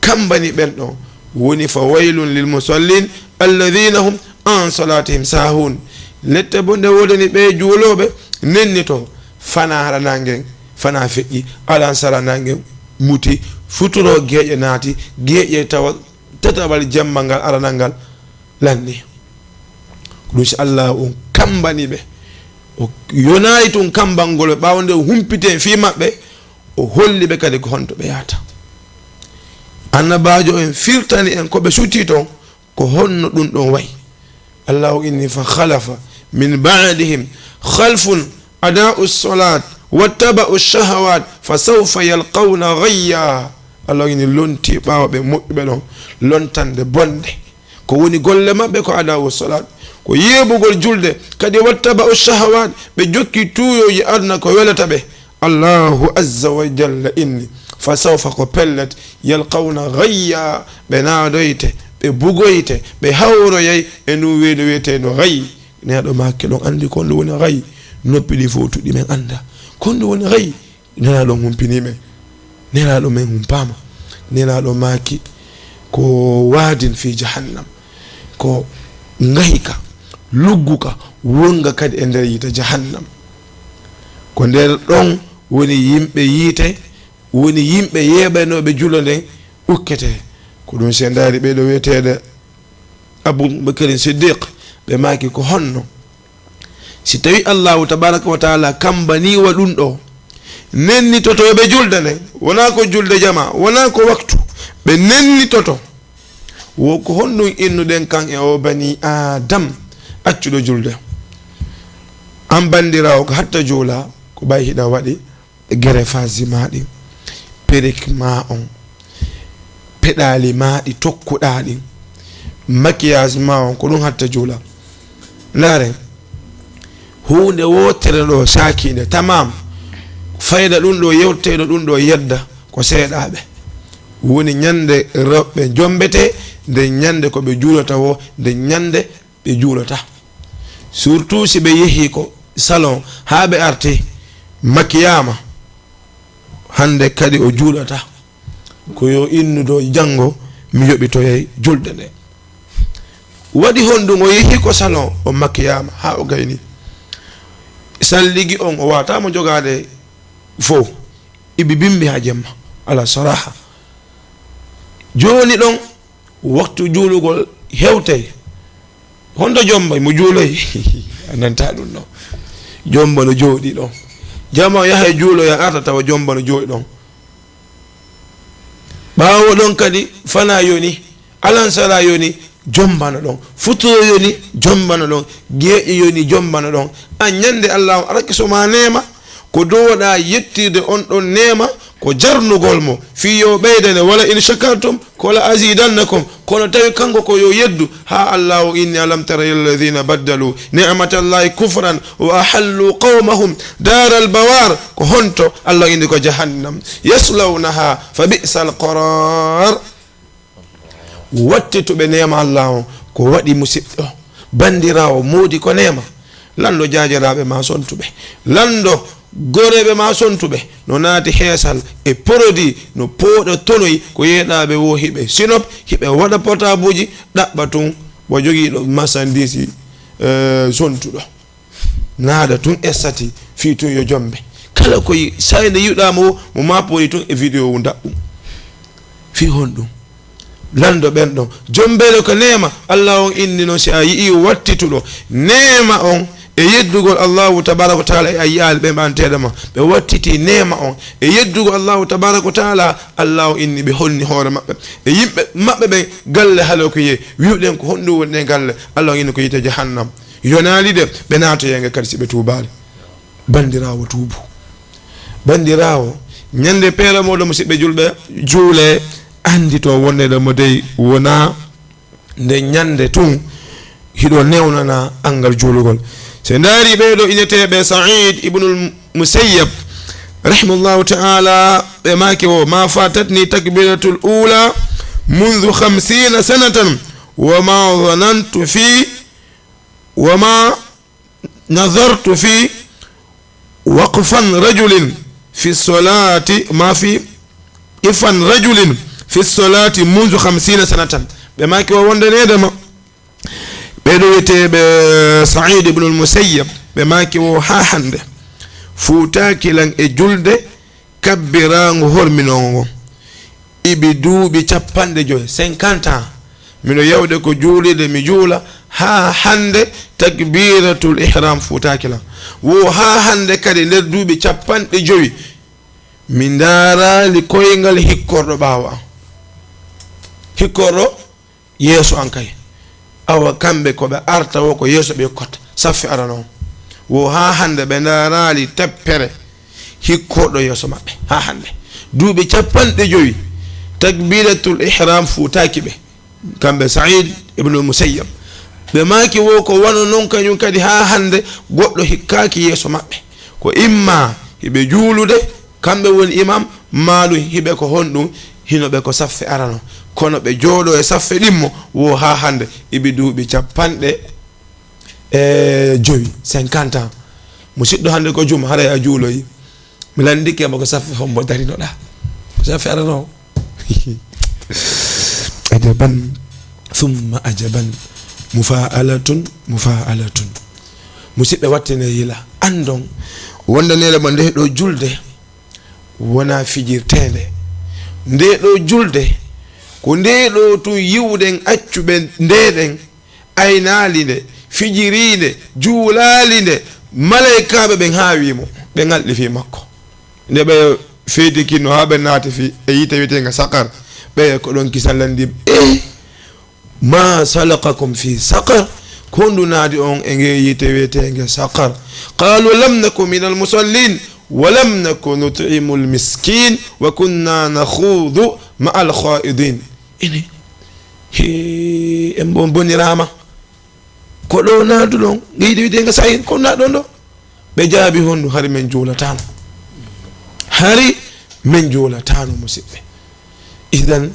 kammbani ɓen ɗon. Woni, "Fa waylun lil musallin, alladhina hum an salatihim sahun." Lette bonɗe woodani ɓe juulooɓe nennitoo, fanaa hara naange, fanaa feƴƴi, alansara naange muti, Futuro geeƴe naati, geeƴe tawa tataɓal jemma ngal aranal ngal lanni. Ko ɗum si Allah on kammbani ɓe. O yonayi tun kammbangol ɓe, ɓaawo nde o humpiti en fii maɓɓe, o holli ɓe kadi ko honto ɓe yahata. Annabaajo en firtani en ko ɓe suuti ton, ko honno ɗum ɗon wayi. Allahu inni, "Fa khalafa min ba'dihim khalfun adaa'u salat wattaba'u shahawat fa sawfa yalqawna ghayya." Allahu inni, lonti ɓaawo ɓe moƴƴuɓe ɗon, lontande bonde. Ko woni golle maɓɓe ko adaa'u salat, ko yeebugol julde, kadi wattaba'u shahawat, ɓe jokki tuuyooji aduna ko welata ɓe. Allahu azza wa jalla inni, "Fa sawfa", ko pellet, "yalqawna ghayya", ɓe naadoyte, ɓe bugoyte, ɓe hawroyay e ndun weedu wi'eteedu ghay. Nelaaɗo maaki, "Hiɗon anndi ko honɗum woni ghay?" Noppi ɗin fow tuɗɗi, men anndaa ko honɗum woni ghay. Nelaaɗo on humpini men. Nelaaɗo men humpaama. Nelaaɗo maaki, "Ko waadin fi jahannam." Ko ngayka, lugguka, wonnga kadi e nder yiite jahannam. Ko nder ɗon woni yimɓe yiite, woni yimɓe yeeɓanooɓe julo nden ukkete. Ko ɗum si en ndaari ɓee ɗoo wi'eteeɓe Abu Bakrin Siddiq, ɓe maaki, "Ko honno si tawi Allahu tabaraka wa taala kammbanii wa ɗum ɗoo, nennitotooɓe julde nden, wonaa ko julde jamaa, wonaa ko waktu, ɓe nennitoto. Wo ko honɗum innuɗen kan e o bani Adam accuɗo julde? An banndiraawo, ko hatta juula, ko ɓay hiɗa waɗi greffage maa ɗin, perruque maa on, peɗaali maa ɗi tokkuɗaa ɗin, maquillage maa on, ko ɗum hatta juula." Ndaaren, huunde wootere ɗoo saakiinde, tamam, fayda ɗum ɗoo, yewteteeɗo ɗum ɗoo yedda, ko seeɗaaɓe. Woni ñande rewɓe jommbetee, nde ñande ko ɓe juulata woo, nde ñande ɓe juulata. Surtout si ɓe yehii ko salon haa ɓe arti, makiyaama, hannde kadi o juulata. Ko yo innudo janngo mi yoɓitoyay julde nde. Waɗi honɗum? O yehii ko salon, o makiyaama haa o gayni. Salligi on o waata mo jogaade fow. Iɓe bimbi haa jemma. Ala saraha. Jooni ɗon, waktu juulugol hewtay. Honto jomba mo juuloy? A nanta ɗum ɗon. Jomba no jooɗi ɗon. Jama yahay juuloya arta tawa jomba no jooɗi ɗon. Ɓaawo ɗon kadi fana yoni, alansara yoni, jomba no ɗon. Futuro yoni, jomba no ɗon. Geeƴe yoni, jomba no ɗon. A ñande Allah on araki so ma neema, ko dowoɗaa yettirde on ɗon neema, ko jarnugol mo. Fii yo ɓeydane, "Wala in shakartum, ko la azidannakum." Kono tawi kanko ko yo yeddu, haa Allahu inni, "Alam tara ila alladhina baddalu ni'matallahi kufran wa ahallu qawmahum daral bawar." Ko honto? Allah inni ko jahannam. "Yaslawnaha fa bi'sal qarar." Wattituɓe neema Allah on, ko waɗi musiɓɓe o. Banndiraawo, moodi ko neema. Lanndo jaajiraaɓe ma sontuɓe. Lanndo goreeɓe ma sontuɓe. No naati heesal e porodi, no pooɗa tonoy, ko yeeɗaaɓe wo hiɓe sinop, hiɓe waɗa portabuuji, ɗaɓɓa tun, wa jogiiɗo masandisi, eh, sontuɗo. Naada tun essati fii tun yo jombe. Kala ko yi-, sayde yiɗuɗaa mo, mo maapori tun e video o ndaɓɓum. Fii honɗum? Lanndo ɓen ɗon. Jombeede ko neema. Allah on inni non, si a yi'ii wattituɗo neema on e yeddugol Allahu tabaraka wa taala, e a yi'aali ɓe ɓanteeɗo ma. Ɓe wattiti neema on e yeddugol Allahu tabaraka wa taala. Allah on inni ɓe honni hoore maɓɓe e yimɓe maɓɓe ɓen galle halakuyee. Wi'uɗen ko honɗum woni ɗen galle? Allah on inni ko yiite jahannam. Yonaali de, ɓe naatoyay nge kadi si ɓe tuubaali. Banndiraawo, tuubu. Banndiraawo, ñande peere mooɗon, musiɓɓe julɓe, juulee, annditoo wonde ɗo mo dey wonaa nde ñande tun hiɗo newnana anngal juulugol. So ndaari ɓee ɗo ineteeɓe Sa'id ibnul Musayyab, rahimahullahu ta'ala, ɓe maaki o, "Ma fatatni takbiratul ula mundu khamsina sanatan, wa ma zanantu fi, wa ma nazartu fi waqfan rajulin fi solati, ma fi ifan rajulin fi solati mundu khamsina sanatan." Ɓe maaki o wonde needema. Ɓee ɗo wi'eteeɓe Sa'id ibnul Musayyab, ɓe maaki o, "Haa hannde fuutaaki lan e julde kabbiraango horminoongo ngon." iɓe duuɓi capanɗe jowi, cinquante ans. Miɗo yawde ko juulirde, mi juula, haa hannde takbiratul ihram fuutaaki lan. Wo haa hannde kadi, nder duuɓi capanɗe jowi, mi ndaaraali koyngal hikkorɗo ɓaawo an. Hikkorɗo yeeso an kay. Awa kamɓe ko ɓe arta wo ko yeeso ɓe kotta. Saffe arano on. Wo haa hannde ɓe ndaaraali teppere hikkorɗo yeeso maɓɓe. Haa hannde. Duuɓi capanɗe jowi. Takbiratul ihram fuutaaki ɓe. Kamɓe Sa'id ibnul Musayyab. Ɓe maaki wo ko wano non kañum kadi haa hannde goɗɗo hikkaaki yeeso maɓɓe. Ko imma hiɓe juulude, kamɓe woni imam, maa ɗum hiɓe ko honɗum, hino ɓe ko saffe arano. Kono ɓe jooɗo e saffe ɗimmo wo haa hannde, iɓe duuɓi capanɗe e jowi, cinquante ans. Musidɗo, hannde ko juma, haray a juuloyi. Mi lanndike ma ko saffe hombo darinoɗaa. Ko saffe arano. Ajaban, summa ajaban. Mufa'alatun, mufa'alatun. Musidɓe, wattine yila. Anndon, wonde neele ma nde ɗo julde, wona fijirteende. Nde ɗo julde, ko nde ɗo tun yiwuɗen accuɓe nde ɗen, aynaali nde, fijiriinde, juulaali nde, malaykaaɓe ɓen haawi mo, ɓe ŋalɗi fii makko. Nde ɓe feyti kinno haa ɓe naati fii e yiite wiyeteenge Saqar, ɓe ko ɗon kisan lanndi ɓe. Eh, ma salakakum fi saqar? Ko honɗum naati on e ngee yiite wiyeteenge Saqar? Qaalu lam naku minal musallin, wa lam naku nut'imul miskin, wa kunna nakhudu ma'al khaidin. Ini, he, en bon-, boniraama. Ko ɗo naatuɗon, ngee yiite wiyeteenge Saqar, ko naatuɗon ɗo? Ɓe jaabi honɗum? Hari men juulataano. Hari men juulataano, musidɓe. Idan,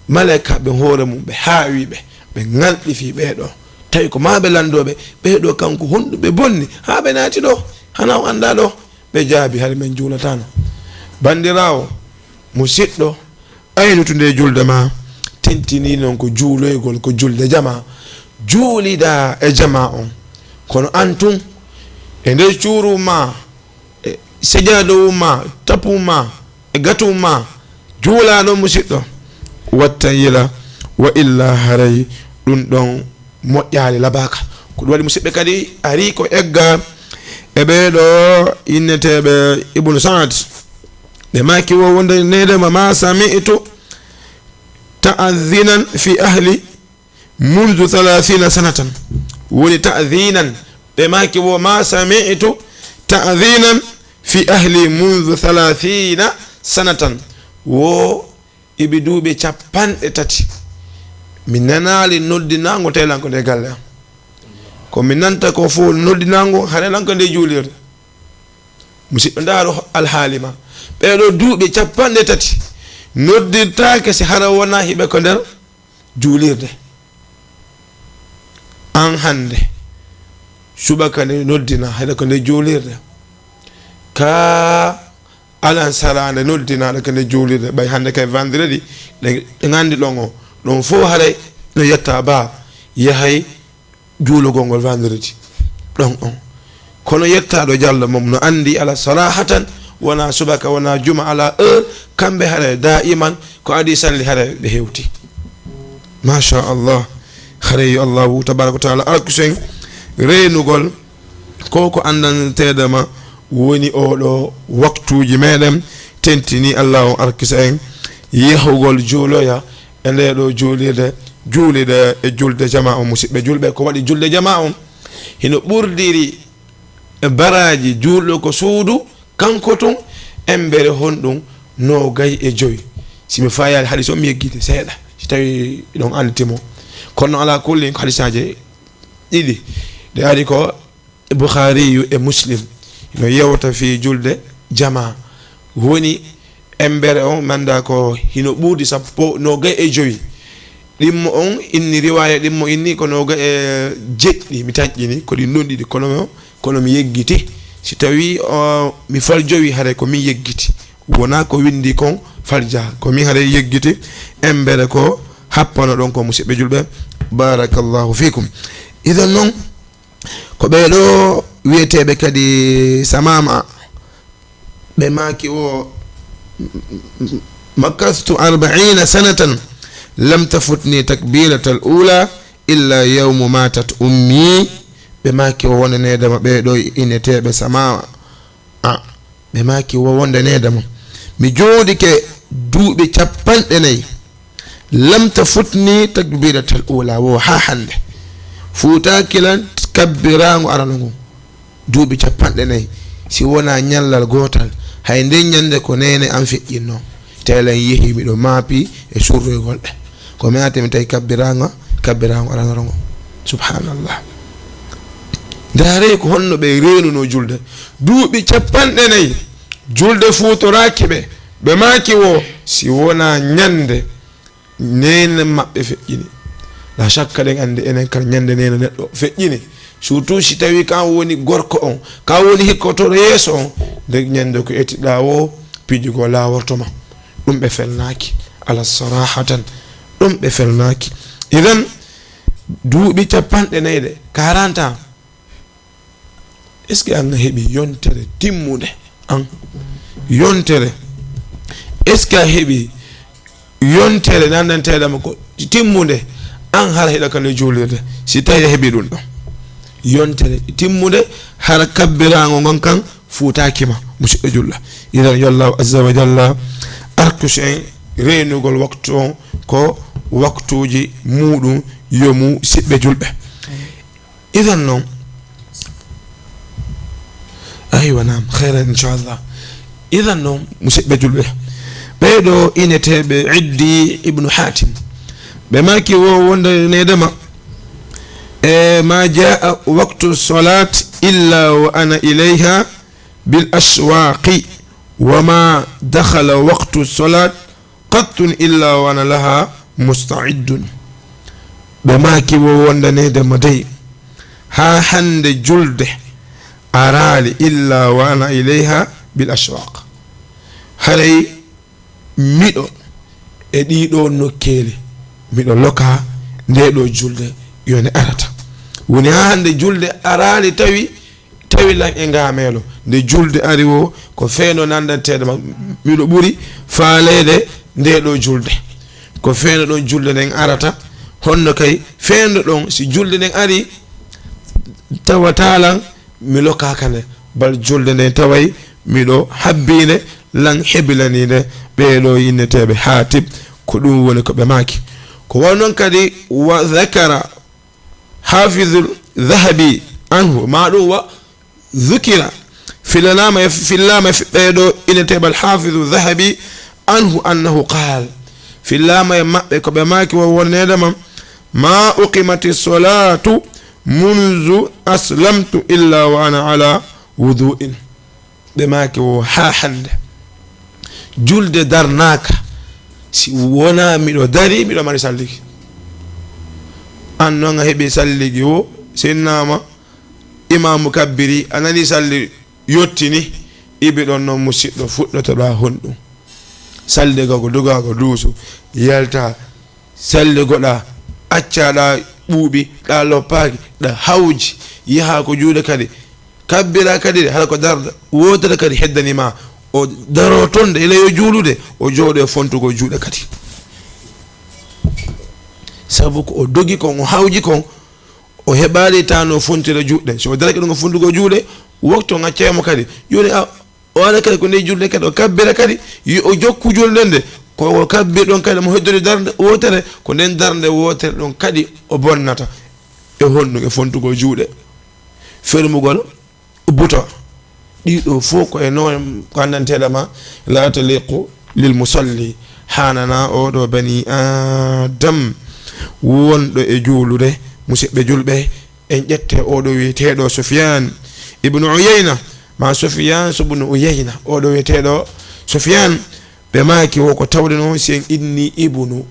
malaykaaɓe hoore mum, ɓe haawi ɓe, ɓe ŋalɗi fii ɓee ɗoo. Tawi ko maa ɓe lanndoo ɓe, ɓee ɗoo kanko honɗum ɓe bonni, haa ɓe naati ɗoo, hana on anndaa ɗoo? Ɓe jaabi, hari men juulataano. Banndiraawo, musidɗo, aynutu nde julde maa, tentinii non ko juuloygol, ko julde jamaa. Juulidaa e jamaa on. Kono an tun, e nder cuuru maa, e sejaadowun maa, tapun maa, e gatun maa, juulaa ɗon, musidɗo, wattan yila, wa illa haray ɗun ɗon moƴƴaali, labaaka. Ko ɗum waɗi, musidɓe, kadi arii ko egga e ɓee ɗoo inneteeɓe Ibnu Sa'd. Ɓe maaki wo wonde needema, ma sami'tu ta'adhinan fi ahli mundu thalathina sanatan. Woni ta'adhinan. Ɓe maaki wo, ma sami'tu ta'adhinan fi ahli mundu thalathina sanatan. Wo iɓe duuɓi capanɗe tati. Mi nanaali noddinaango tawee lan ko nde galle am. Ko mi nanta ko fof noddinaango, haray lan ko nde juulirde. Musidɗo, ndaaru alhaali ma. Ɓee ɗoo duuɓi capanɗe tati noddirtaake si hara wonaa hiɓe ko nder juulirde. An hannde, subaka nde noddinaa, haray ko nde juulirde. Ka alansara nde noddinaa, haray ko nde juulirde. Ɓay hannde kay vendredi, ɗe, ɗe nganndi ɗon o. Ɗon fof haray no yetta ba yahay juulugol ngol vendredi ɗon on. Kono yettaaɗo Jallo mum no anndi ala sarahatan, wona subaka, wona juma, ala heure, kamɓe haray daiman ko adii salli haray ɓe hewti. Machallah. Haray yo Allahu tabaraka wa taala arkisu en reenugol ko ko anndanteede ma woni oo ɗoo waktuuji meɗen, tentinii Allahu arkisa en yahugol juuloya e ndee ɗoo juulirde, juulirde e julde jamaa on. Musidɓe julɓe, ko waɗi julde jamaa on hino ɓurdiri e baraaji juulɗo ko suudu, kanko tun, embere honɗum, noogay e jowi. Si mi faayaali hadis on, mi yeggiti seeɗa, si tawii ɗon annditi mo. Kono alaa kulli, ko hadisaaji ɗiɗi. Ɗe ari ko Bukhariyu e Muslim no yewta fii julde jamaa. Woni embere on, mi anndaa ko hino ɓuuɗi sappo, noogay e jowi. Ɗimmo on inni, riwaaya ɗimmo inni ko noogay e jeɗɗi, mi taƴƴini, ko ɗin ɗon ɗiɗi, kono, kono mi yeggiti. Si tawii, o, mi faljowi, haray ko min yeggiti. Wonaa ko winndi kon faljaa, ko min haray yeggiti. Embere ko happano ɗon ko, musidɓe julɓe. Barakallahu fikum. Idan non, ko ɓee ɗoo wiyeteeɓe kadi Samaama, ɓe maaki wo, مكثت أربعين سنة لم تفتني تكبيرة الأولى إلا يوم ماتت أمي. Ɓe maaki o wondaneede ma ɓee ɗoo ineteeɓe samawa. A, ɓe maaki o wondaneede ma. Mi jooɗike duuɓi capanɗe nayi. لم تفتني تكبيرة الأولى, wo haa hannde. Fuutaaki lan kabbiraango arano ngon. Duuɓi capanɗe nayi. Si wonaa ñallal gootal, hay nden ñannde ko neene an feƴƴinnoo. Telen yehi miɗo maapi e surroygol ɓe. Ko mi arti mi tawi kabbiraango, kabbiraango aranoro ngo. Subhanallah. Ndaaree ko honno ɓe reenunoo julde. Duuɓi capanɗe nayi, julde fuutoraaki ɓe. Ɓe maaki wo, si wonaa ñannde neene maɓɓe feƴƴini. La shakka ɗen anndi enen kala ñannde neene neɗɗo feƴƴini. Surtout si tawi kan woni gorko on, kan woni hikkotooɗo yeeso on, nde ñannde ko etiɗaa wo, piiji goo laaworto ma. Ɗum ɓe felnaaki. Ala sarahatan. Ɗum ɓe felnaaki. Idan, duuɓi capanɗe nayi ɗe, quarante ans, est-ce que an a heɓi yontere timmunde? An yontere, est-ce que a heɓi yontere nandanteeɗe ma ko timmunde? An hara hiɗa kala e juulirde, si tawi a heɓi ɗum ɗon yontere timmunde, hara kabbiraango ngon kan fuutaaki ma, musidɗo julɗo. Idan yo Allahu azza wa jalla artusi en reenugol waktu on ko waktuuji muuɗum yo musidɓe julɓe. Idan non, aywa, naam, khayran, inchallah. Idan non, musidɓe julɓe, ɓee ɗoo ineteeɓe Iddi ibnu Hatim, ɓe maaki wo wondaneede ma, e, ما جاء وقت الصلاة إلا وأنا إليها بالأشواق، وما دخل وقت الصلاة قط إلا وأنا لها مستعد. Ɓe maaki wo wondaneede ma dey, haa hannde julde araali إلا وأنا إليها بالأشواق. Haray miɗo e ɗii ɗoo nokkeeli, miɗo lokaa ndee ɗoo julde yo nde arata. Woni haa hannde julde araali tawi, tawi lan e ngaameelo. Nde julde ari wo, ko fewndo nandanteeɗe ma, miɗo ɓuri faaleede ndee ɗoo julde. Ko fewndo ɗon julde nden arata, honno kay fewndo ɗon, si julde nden ari, tawataa lan mi lokaaka nde, bal julde nden taway miɗo habbii nde, lan hebilanii nde. Ɓee ɗoo inneteeɓe Haatib, ko ɗum woni ko ɓe maaki. Ko wayi non kadi, وذكر حافظ الذهبي عنه, ma ɗum wa ذكر, fillaama e, fillaama e ɓee ɗoo ineteeɓe Al-Haafidu Dhahabi, عنه أنه قال, fillaama e maɓɓe ko ɓe maaki wo wonneede ma, ما أقيمت الصلاة منذ أسلمت إلا وأنا على وضوء. Ɓe maaki wo haa hannde julde darnaaka si wonaa miɗo darii, miɗo mari salligi. An non a heɓi salligi wo, sinnaama imaamu kabbiri, a nani salli yottini, ibi ɗon non musiɗɗo fuɗɗotoɗaa honɗum? Salde goo ko dogaago duusu, yalta, salde goɗa, accaɗa ɓuuɓi, ɗa loppaaki, ɗa hawji, yaha ko juuɗe kadi, kabbira kadi de, hala ko darda wootere kadi heddani ma. O daro ton de, ila yo juulude, o jooɗo e fontugo juuɗe kadi. Sabu ko o dogi kon, o hawji kon, o heɓaali tano fontira juuɗe. So o darake ɗum ko fontugo juuɗe, waktu on accay mo kadi. Jooni a, o ara kadi ko nde julde kadi, o kabbira kadi, yo o jokku julde nden de. Ko o kabbir ɗon kadi mo heddori darnde wootere, ko nden darnde wootere ɗon kadi o bonnata. E honɗum? E fontugol juuɗe, fermugol buto. Ɗiɗo fof ko e noon ko anndanteeɗo ma, لا تليق للمصلي, haanana oɗo bani Adam wonɗo e juulude. Musidɓe julɓe, en ƴette oɗo wiyeteeɗo Sufyan ibnu Uyayna, ma Sufyan subnu Uyayna, oɗo wiyeteeɗo Sufyan, ɓe maaki wo ko tawde noon si en inni ibnu,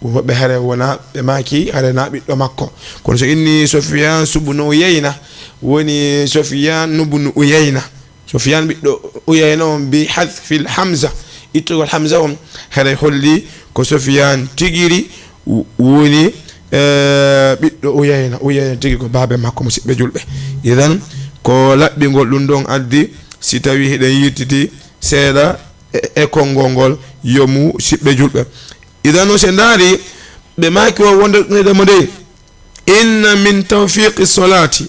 woɓɓe hare wona, ɓe maaki hare na ɓiɗɗo makko. Kono so inni Sufyan subnu Uyayna, woni Sufyan ibnu Uyayna. Sufyan ɓiɗɗo Uyayna on bi hadfil hamza, ittugol hamza on, hare holli ko Sufyan tigiri w-, woni, eh, ɓiɗɗo Uyayna. Uyayna tigi ko baabe makko, musidɓe julɓe. Idan, ko laɓɓingol ɗum ɗon addi, si tawi hiɗen yirtiti seeɗa e, e konngol ngol, yo musiɓɓe julɓe. Idan, no se ndaari, ɓe maaki o wonde ɗum e ɗemo dey. Inna min tawfiqi solati,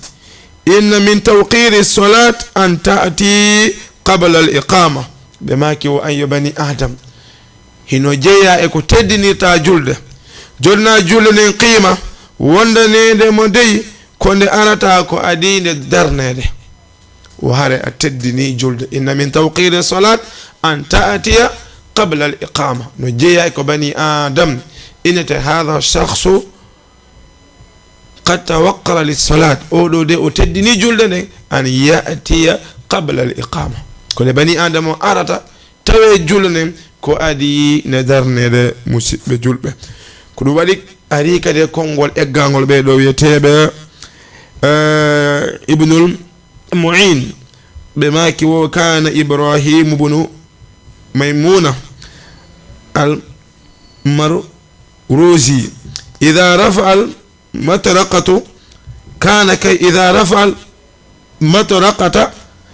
inna min tawqiri solat an taati qabla al iqama. Ɓe maaki o, an yo bani Adam, hino jeyaa e ko teddinirta julde. Jonna julde nden qiima, wondaneede mo dey ko nde arata ko adii nde darneede. O hare a teddini julde. Inna min tawqiri solat an taatiya qabla al iqama. No jeyaa e ko bani Adam. Innete hada shakhsu qad tawaqqara lis solat. Oɗo de o teddini julde nden. An yatiya qabla al iqama. Ko nde bani Adam o arata tawe julde nden ko adii nde darneede musiɓɓe julɓe. Ko ɗum waɗi ari kadi e konngol eggangol ɓe ɗo wiyeteeɓe, eh, Ibnul Mu'in. Ɓe maaki wo kana Ibrahim bunu Maymuna al Marwazi. Idha rafa al matraqatu kana kay idha rafa al matraqata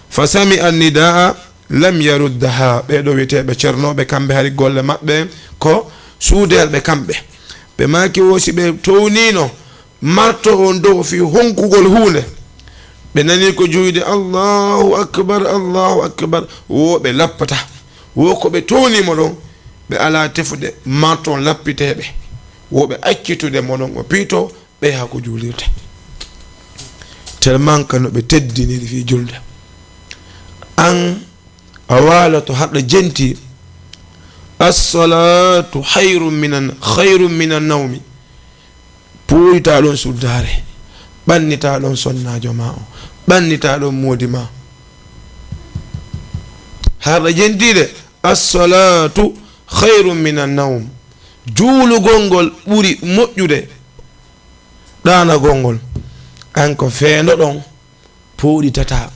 fa sami'a nidaa lam yaruddaha. Ɓee ɗo wiyeteeɓe cernooɓe, kamɓe hari golle maɓɓe ko suudeerɓe kamɓe. Ɓe maaki wo si ɓe towniino marto on dow fii honkugol huunde, ɓe nanii ko juuyde, "Allahu akbar, Allahu akbar," wo ɓe lappata. Wo ko ɓe towniimo ɗon, ɓe alaa tefude marto on lappiteeɓe. Wo ɓe accitude mo ɗon o piito, ɓe haa ko juulirde. Tellement que no ɓe teddiniri fii julde. An a waaloto haɗa jenti, "As-salatu khayrun minan, khayrun minan nawmi." Puuyta ɗon suddaare, ɓannita ɗon sonnaajo ma o, ɓannita ɗon moodi ma. Haɗa jentiɗe, "As-salatu khayrun minan nawm." Juulugol ngol ɓuri moƴƴude ɗaanagol ngol. An ko feendo ɗon, pooɗitata,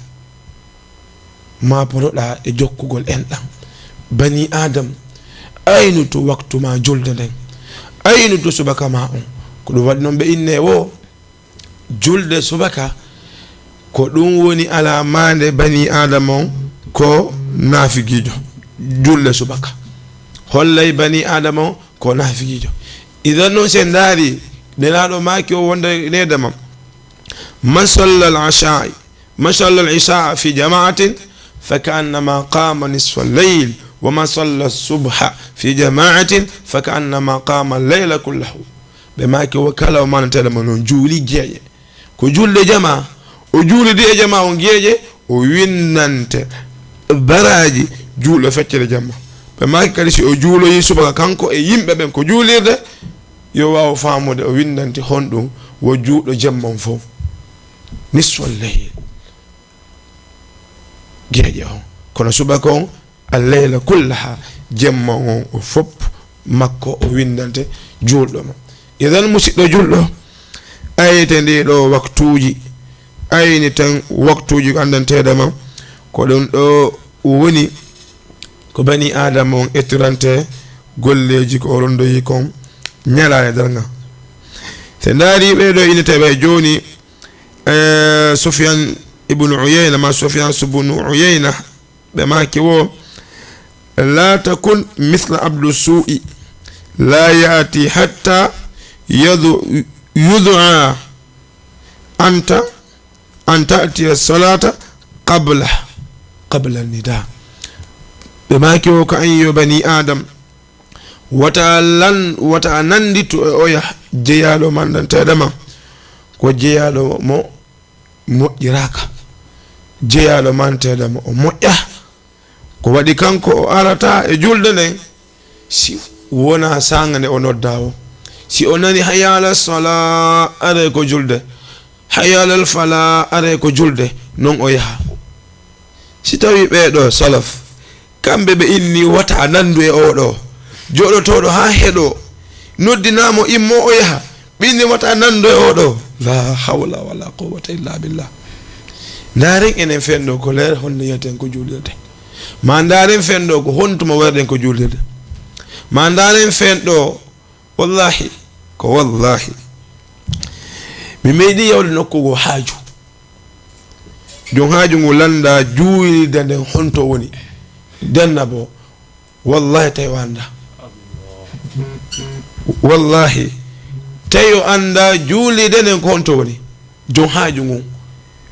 ma potoɗa e jokkugol enɗan. Bani Adam, aynuto waktu ma julde nden. Aynuto subaka ma on. Ko ɗum waɗi noon ɓe inne wo julde subaka, ko ɗum woni alamaande bani Adam on ko naafigiijo. Julde subaka hollay bani Adam on ko naafigiijo. Idan noon, si en ndaari, Nelaaɗo maaki o wonde needama, "Man salla al-isha, man salla al-isha fi jama'atin, fa ka'annama qama nisfa al-layl, wa man salla subha fi jama'atin, fa ka'annama qama al-layla kullahu." Ɓe maaki, wo kala o mananteeɗo mo noon juuli geeƴe. Ko julde jama, o juulidi e jama on geeƴe, o windante baraaji juulɗo feccere jamma. Ɓe maaki kadi, si o juuloyi subaka kanko e yimɓe ɓen ko juulirde, yo waaw faamude o windante honɗum wo juuɗo jemma on fof. Nisfal layl. Geeƴe on. Kono subaka on, al layla kullaha, jemma on o fof makko o windante juulɗo mo. Idan, musiɗɗo julɗo, ayte ndi ɗo waktuuji, ayni tan waktuuji ko anndanteeɗo ma, ko ɗum ɗo woni ko bani Aadama on ettirante golleeji ko o rondoyi kon ñalaande darnga. So ndaari ɓee ɗo inneteeɓe jooni, eh, Sufyan ibn Uyayna, ma Sufyan subnu Uyayna, ɓe maaki wo, "La takun misla abdu su'i, la ya'ti hatta yadu-, yud'a anta an ta'tiya salata qabla, qabla nida." Ɓe maaki wo, ko an yo bani Adam, wata lan, wata a nandito e oya jeyaaɗo mandanteeɗo ma, ko jeyaaɗo mo moƴƴiraaka, jeyaaɗo manteeɗo mo o moƴƴa. Ko waɗi kanko o arata e julde nden, si wona saanga nde o nodda o. Si o nani hayya ala sala, are ko julde. Hayya alal fala, are ko julde. Non o yaha. Si tawi ɓee ɗo salaf, kamɓe ɓe inni wata a nandu e oo ɗo, jooɗotooɗo haa heɗo, noddinaa mo immo o yaha, ɓe inni wata a nandu e oo ɗo. La hawla wala quwwata illa billah. Ndaaren enen feen ɗo ko leer honno yiyaten ko juulirde. Ma ndaaren feen ɗo ko honto mo waɗirɗen ko juulirde. Ma ndaaren feen ɗo, wallahi, ko wallahi. Mi meeɗi yawde nokku goo haaju. Jom haaju ngu lannda juulirde nden honto woni. Denna bo, Wallahi, tawi o anndaa. Wallahi, tawi o anndaa juulirde nden ko honto woni. Jom haaju ngun.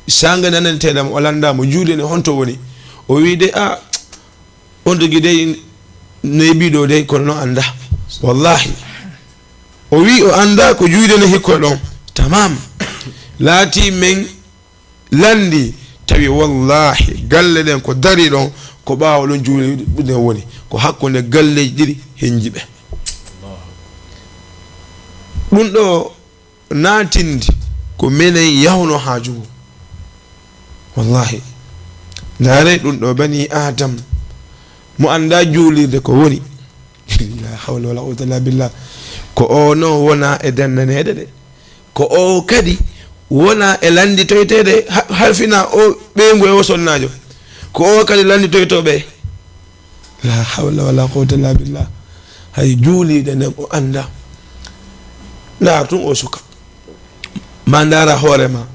Saanga nananteeɗo mo, o lanndaa mo juulirde nden honto woni. O wi'i de, "A, on tigi dey, neeɓi ɗo dey, kono non anndaa." Wallahi. O wi'i o anndaa ko juulirde nden hikkoy ɗon. Tamam. Laatii men lanndii, tawi wallahi galle ɗen ko darii ɗon, ko ɓaawo ɗon juulirde nden woni, ko hakkunde galleeji ɗiɗi hen jiɓe. Ɗum ɗo naatinde ko menen yahuno haaju ngun. Wallahi. Ndaaree ɗum ɗo bani Adam, mo anndaa juulirde ko woni. La hawla wala quwwata illa billah. Ko o non wona e dandaneede de. Ko o kadi wona e lannditoyteede ha-, halfina o ɓeyngu e o sonnaajo. Ko o kadi lannditoytoo ɓe. La hawla wala quwwata illa billah. Hay juulirde nden o anndaa. Ndaar tun o suka. Ma ndaara hoore ma.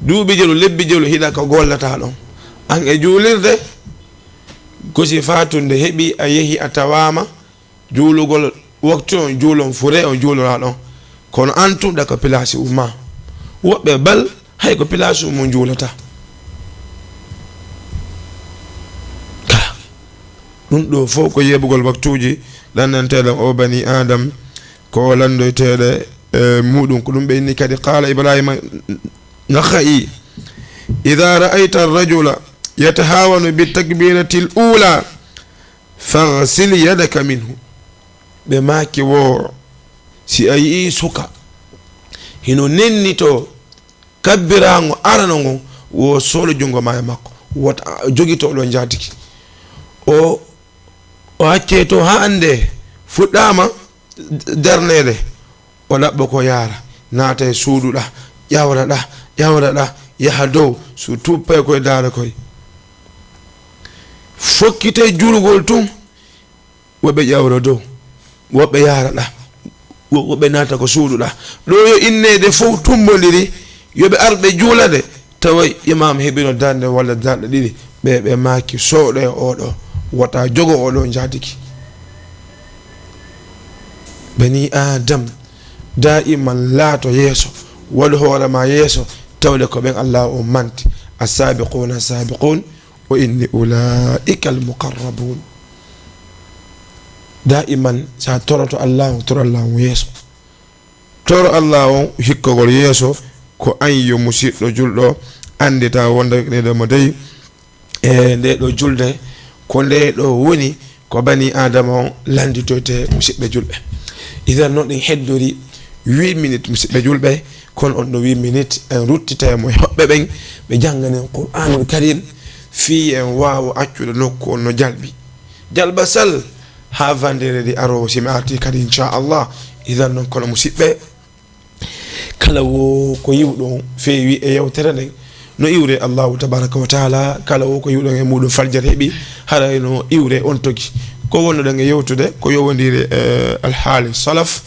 Duuɓi jelu, lebbi jelu hiɗa ko gollataa ɗon. An e juulirde, ko si faatunde heɓi a yehi a tawaama, juulugol waktu on juulon fure on juuloraa ɗon. Kono an tun ɗa ko pilaasi umma. Woɓɓe bal hay ko pilaasi umma juulata. Ka. Ɗum ɗo fof ko yeɓugol waktuuji ɗannanteeɗo o bani Adam, ko o lanndoyteeɗo e muɗum. Ko ɗum ɓe inni kadi, qaala Ibrahima Nakha'i, "Idha ra'ayta ar-rajula yatahawanu bi takbiratil ula, faghsil yadaka minhu." Ɓe maaki wo, si a yi'i suka hino nennito kabbiraango arano ngon, wo soolo junngo ma e makko, wota jogito ɗo njaatigi. O, o accee to haa annde fuɗɗaama darneede, o ɗaɓɓa ko yaara, naata e suudu ɗa, ƴawra ɗa, ƴawra ɗa, yaha dow, su tuppay koye daara koy. Fokkitee juulgol tun, woɓɓe ƴawra dow, woɓɓe yaara ɗa, wo-, woɓɓe naata ko suudu ɗa. Ɗo yo inneede fof tumbondiri, yo ɓe ar ɓe juula de, tawa imam heɓino darnde walla darɗe ɗiɗi, ɓe, ɓe maaki, "Sooɗo e oɗo, wota jogo oɗo njaatigi." Bani Adam, daiman laato yeeso, waɗu hoore ma yeeso, tawde ko ɓen Allah o manti. As-sabiquna as-sabiqun, o inni, "Ulaika al-muqarrabun." Daiman, sa toroto Allah, toro Allah yeeso. Toro Allah on hikkogol yeeso, ko an yo musiɗɗo julɗo, anndita wonde ɗeɗo mo dey, e nde ɗo julde, ko nde ɗo woni ko bani Adama on lannditoyte, musiɓɓe julɓe. Idan noon ɗen heddori huit minutes, musiɓɓe julɓe, kono on ɗo huit minutes, en ruttita e mo e hoɓɓe ɓen, ɓe jannganen Qur'anul Karim, fii en waawa accude nokku on no jalbi. Jalba sal, haa vendredi aroowo, si mi arti kadi, inchallah. Idan noon, kono musiɓɓe, kala wo ko yiwɗon feewi e yewtere nden, no iwre Allahu tabaraka wa taala, kala wo ko yiwɗon e muɗum faljere heɓi, haray no iwre on togi. Ko wonnoɗen e yewtude, ko yowondire e alhaali salaf,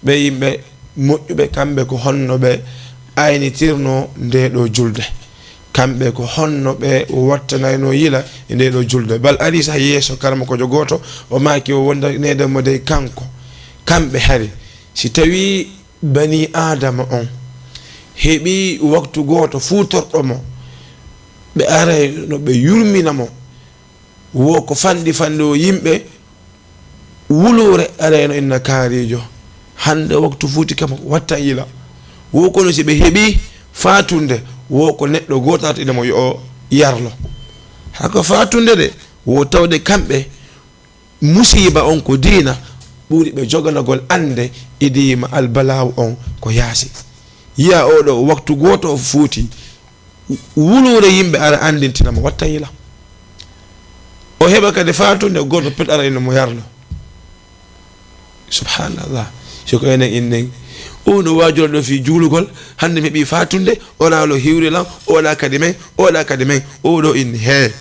ɓe yimɓe moƴƴuɓe, kamɓe ko honno ɓe aynitirno nde ɗo julde. Kamɓe ko honno ɓe wattanayno yila e nde ɗo julde. Bal ari sah yeeso karamokoojo gooto, o maaki o wondanede mo dey kanko. Kamɓe hari, si tawi bani Adama on heɓi waktu gooto fuutorɗo mo, ɓe aray no ɓe yurmina mo. Wo ko fanɗi fanɗi o yimɓe wuluure arayno inna kaarijo. Hannde waktu fuuti kam wattan yila. Wo kono si ɓe heɓi faatunde, wo ko neɗɗo gooto arta ina mo yo o yarlo. Hako faatunde de, wo tawde kamɓe musiiba on ko diina ɓuri ɓe joganagol annde idiima albalaawu on ko yaasi. Yiya oɗo waktu gooto o fuuti, wuluure yimɓe ara anndintina mo, watta yila. O heɓa kadi faatunde, gooto pet ara ina mo yarlo. Subhanallah. Si ko enen innen, o no waajoro ɗo fii juulugol, hannde mi heɓi faatunde, o ɗa lo hiwri lan, o ɗa kadi men, o ɗa kadi men, o ɗo inni, hee.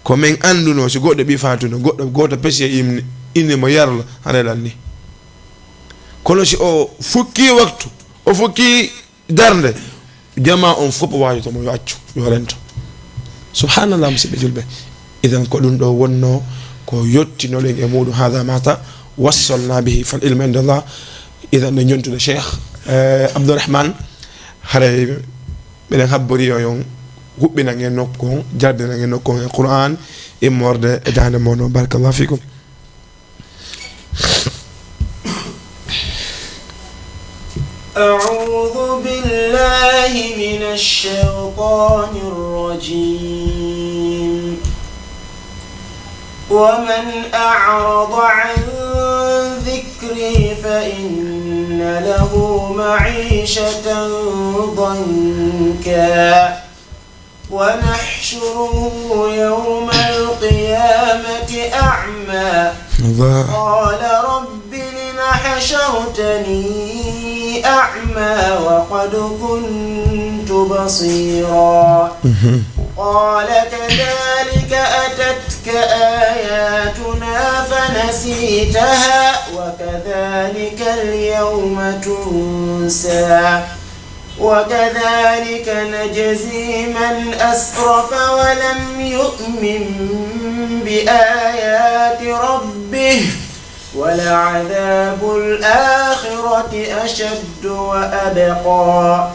Ko men annduno, si goɗɗo ɓi faatunde, goɗɗo gooto pesi e inni, inni mo yarlo, hara lan ni. Kono si o fukki waktu, o fukki darnde, jamaa on fof waajoto mo, yo accu, yo rento. Subhanallah, musiɓɓe julɓe. Idan ko ɗum ɗo wonno Ko yottinoɗen e muɗum, hada ma tawassalna bihi, fal ilmu indallah. Idan, no jontude Cheikh, eh, Abdourahmane, haray meɗen habbori yo on huɓɓinan en nokku on, jardinan en nokku on e Qur'an, immorde e daande mon. Barakallahu fikum. أعوذ بالله من الشيطان الرجيم. ومن أعرض عن ذكري فإن له معيشة ضنكا ونحشره يوم القيامة أعمى. Allah. قال رب لم حشرتني أعمى وقد كنت بصيرا. Mhm. قال كذلك أتتك آياتنا فنسيتها وكذلك اليوم تنسى. وكذلك نجزي من أسرف ولم يؤمن بآيات ربه ولعذاب الآخرة أشد وأبقى.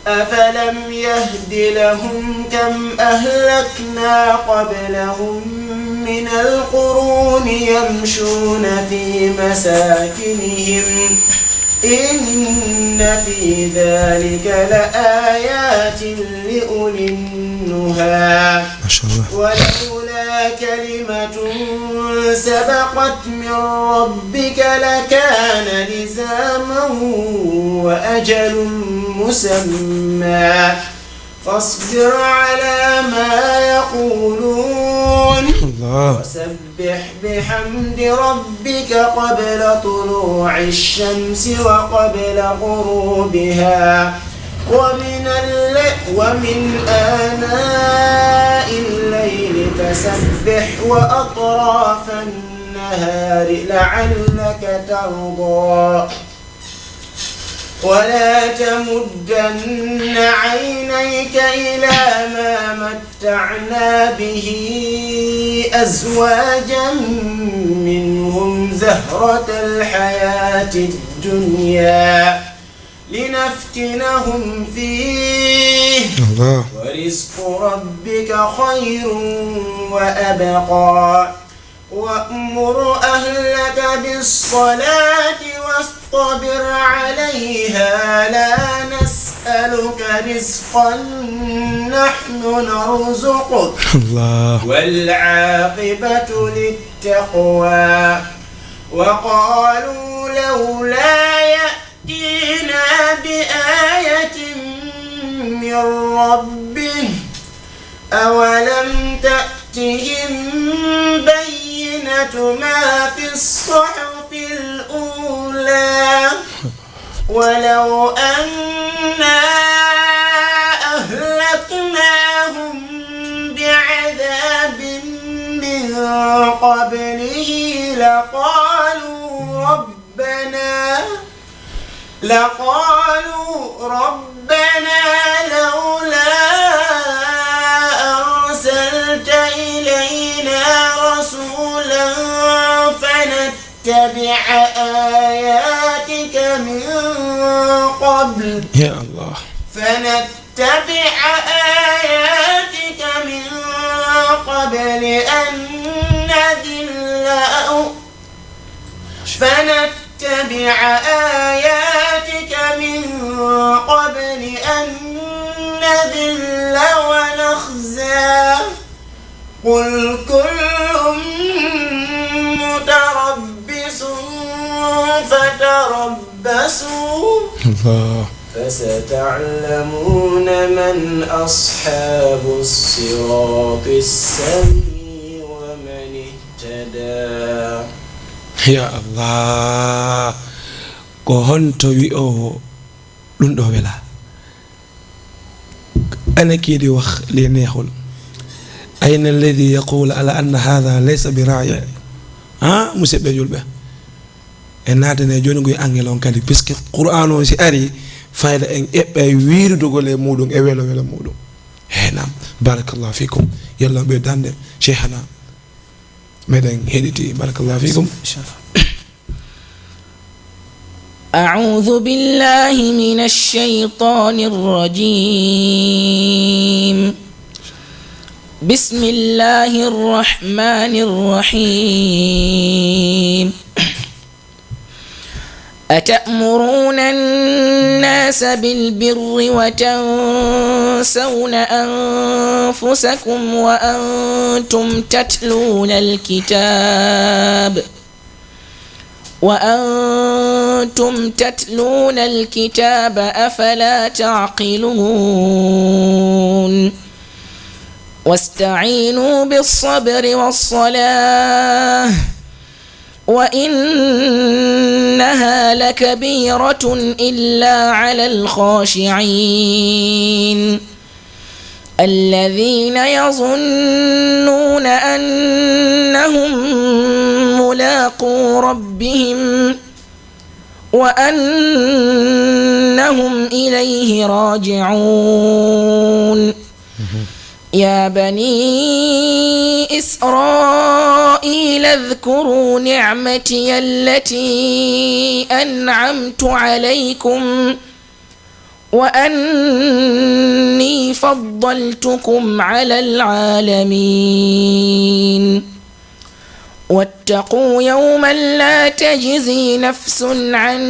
أفلم يهد لهم كم أهلكنا قبلهم من القرون يمشون في مساكنهم إن في ذلك لآيات لأولي النهى. ما شاء الله. ولولا كلمة سبقت من ربك لكان لزاما وأجل مسمى. فاصبر على ما يقولون. الله. وسبح بحمد ربك قبل طلوع الشمس وقبل غروبها ومن الل-، ومن آناء الليل فسبح وأطراف النهار لعلك ترضى. ولا تمدن عينيك إلى ما متعنا به أزواجا منهم زهرة الحياة الدنيا لنفتنهم فيه. الله. ورزق ربك خير وأبقى. وأمر أهلك بالصلاة واصطبر عليها لا نسألك رزقا نحن نرزقك. الله. والعاقبة للتقوى. وقالوا لولا يأتينا بآية من ربه أولم تأتهم بينة ما في الصحف الأولى ولو أنا أهلكناهم بعذاب من قبله لقالوا ربنا لقالوا ربنا لولا أرسلت إلينا رسولا فنتبع آياتك من قبل يا الله. فنتبع آياتك من قبل أن نذل أو فنتبع آياتك من قبل أن نذل ونخزى. قل كل متربص فتربصوا الله. فستعلمون من أصحاب الصراط السوي ومن اهتدى. Ya Allah, ko honto wi'oowo ɗum ɗo wela? Ana kii di wax li neexul. Ayna alladi yaqulu ala anna hada laysa bi raa'i? Ha, musidɓe julɓe. E naatane jooni ngoy angel on kadi, puisque Qur'an on si ari, fayda en eɓɓay wiirudugol e muɗum e welo welo muɗum. He nam, barakallahu fikum. Yalla ɓe dande, Cheikhana. Meɗen heɗiti, barakallahu fikum. أعوذ بالله من الشيطان الرجيم. بسم الله الرحمن الرحيم. أتأمرون الناس بالبر وتنسون أنفسكم وأنتم تتلون الكتاب وأنتم تتلون الكتاب أفلا تعقلون. واستعينوا بالصبر والصلاة وإنها لكبيرة إلا على الخاشعين الذين يظنون أنهم ملاقو ربهم وأنهم إليه راجعون. يا بني إسرائيل اذكروا نعمتي التي أنعمت عليكم وأني فضلتكم على العالمين. واتقوا يوما لا تجزي نفس عن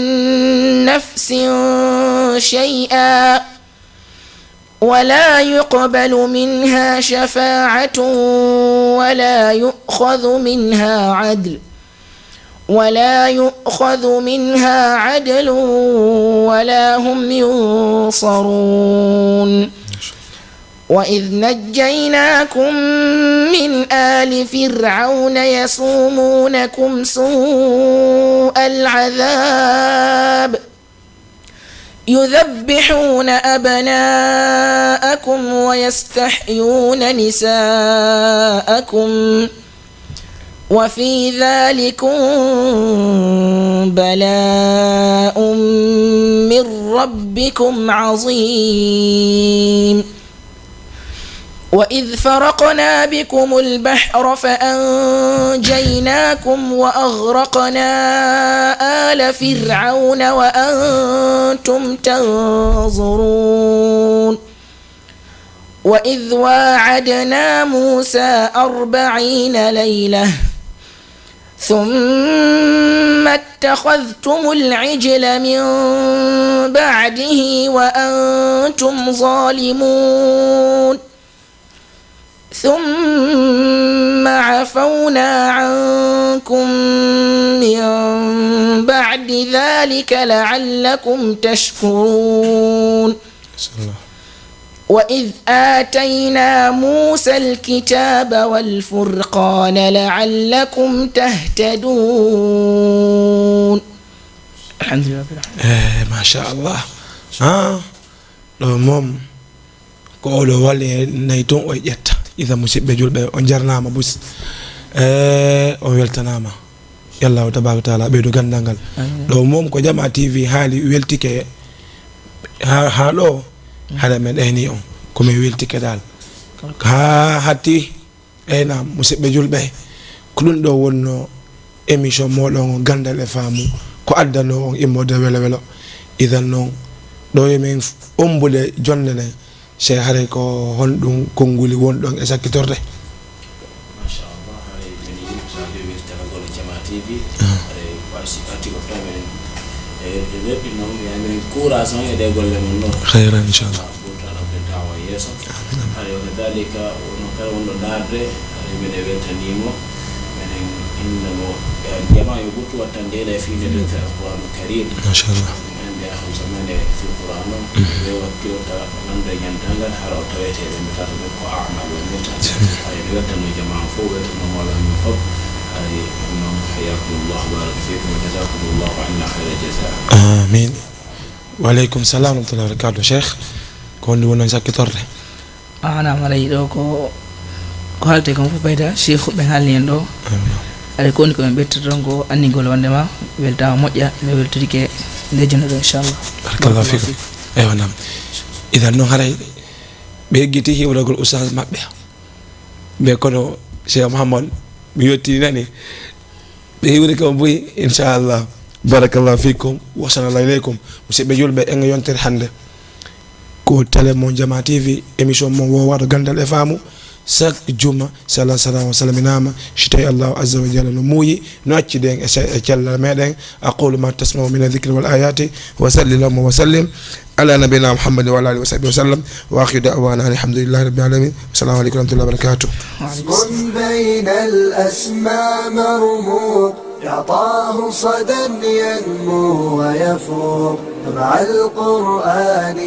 نفس شيئا ولا يقبل منها شفاعة ولا يؤخذ منها عدل ولا يؤخذ منها عدل ولا هم ينصرون. وإذ نجيناكم من آل فرعون يسومونكم سوء العذاب يذبحون أبناءكم ويستحيون نساءكم وفي ذلكم بلاء من ربكم عظيم. وإذ فرقنا بكم البحر فأنجيناكم وأغرقنا آل فرعون وأنتم تنظرون. وإذ واعدنا موسى أربعين ليلة ثم اتخذتم العجل من بعده وأنتم ظالمون. ثم عفونا عنكم من بعد ذلك لعلكم تشكرون. وإذ آتينا موسى الكتاب والفرقان لعلكم تهتدون. الحمد لله رب العالمين. Eh, masha Allah. Ah, ɗo moom, ko oɗo walle nayi toon o ƴetta. Ida musidɓe julɓe, on jarnaama bus. Eh, on weltanaama. Yalla o tabaaraka taala ɓeydu ganndal ngal. Amiin. Ɗo moom ko Jama T V haali weltike haa, haa ɗo, hara men ɗayni on. Ko men weltike dal. Haa hatti, eey naam, musidɓe julɓe, ko ɗum ɗo wonno émission mooɗon on Ganndal e Faamu, ko addanoo on immorde welo welo. Idan noon, ɗo e men ombude jonde nden, Cheikh, haray ko honɗum konnguli wonɗon e sakkitorde? Machallah, haray men yiɗi ko sa jowi weltanagol e Jama T V. Ah. Haray ko arsi arti ko to meɗen, e, e weɓɓinno on, ya meɗen courage on e ɗe golle mon ɗo. Khayran, inchallah. Ah, ɓurta ɗaɓɓe tawa yeeso. Amin, amin. Haray o kadalika, wono kala wonɗo ndaarde, haray meɗen weltaniimo. Meɗen innamo, e, Jama yo ɓurtu wattande e fiinede ka Alqur'aanul Kariim. Machallah. Ɓe annde ahlu zamane fil Qur'an on, ɓe wakkilta nande e ñantangal, hara o tawete ɓe mbiyata ɓe ko a'ma wonirta. Hay ɓe weltano jamaa fof, weltano mawla men fof. Hay ɗum noon, hayyakumullah, baraka fikum, wa jazakumullahu anna khayra jaza. Amin. Wa aleykum salam wa rahmatullahi wa barakatuh, Cheikh. Ko honɗum woni on sakkitorde? A, naam, haray ɗo ko, ko haaltee kon fof, ɓeyda, Cheikh ɓen haalni en ɗo. Amin. Haray ko woni ko men ɓeydata ɗon ko anndingol wonndema weltaama moƴƴa, mi weltorike nde jonde ɗo, inchallah. Barakallahu fikum. Eywa, naam. Idan noon haray ɓe eggiti hiwragol ustaas maɓɓe. Ɓe kono Cheikh Mouhammad, Mi yetti nani. Ɓe hiwri kam buy, inchallah. Barakallahu fikum, wasanallahu ileykum. Musidɓe julɓe, en yontere hannde ko télé mo Jama T V, émission mo wowaɗo gandal e faamu. Chaque juma, sala sala o salminaama, si tawi Allahu azza wa jalla no muuyi, no acci ɗen e ce-, e cellal meɗen. Aqulu ma tasma'u min adh-dhikri wal ayati, wa salli Allahumma wa sallim ala nabiyyina Muhammad wa ala alihi wa sahbihi wa sallam. Wa akhiru da'wana alhamdulillahi rabbil alamin. Assalamu alaikum wa rahmatullahi wa barakatuh. بين الأسماء مرموق، يعطاه صدى ينمو ويفوق، مع القرآن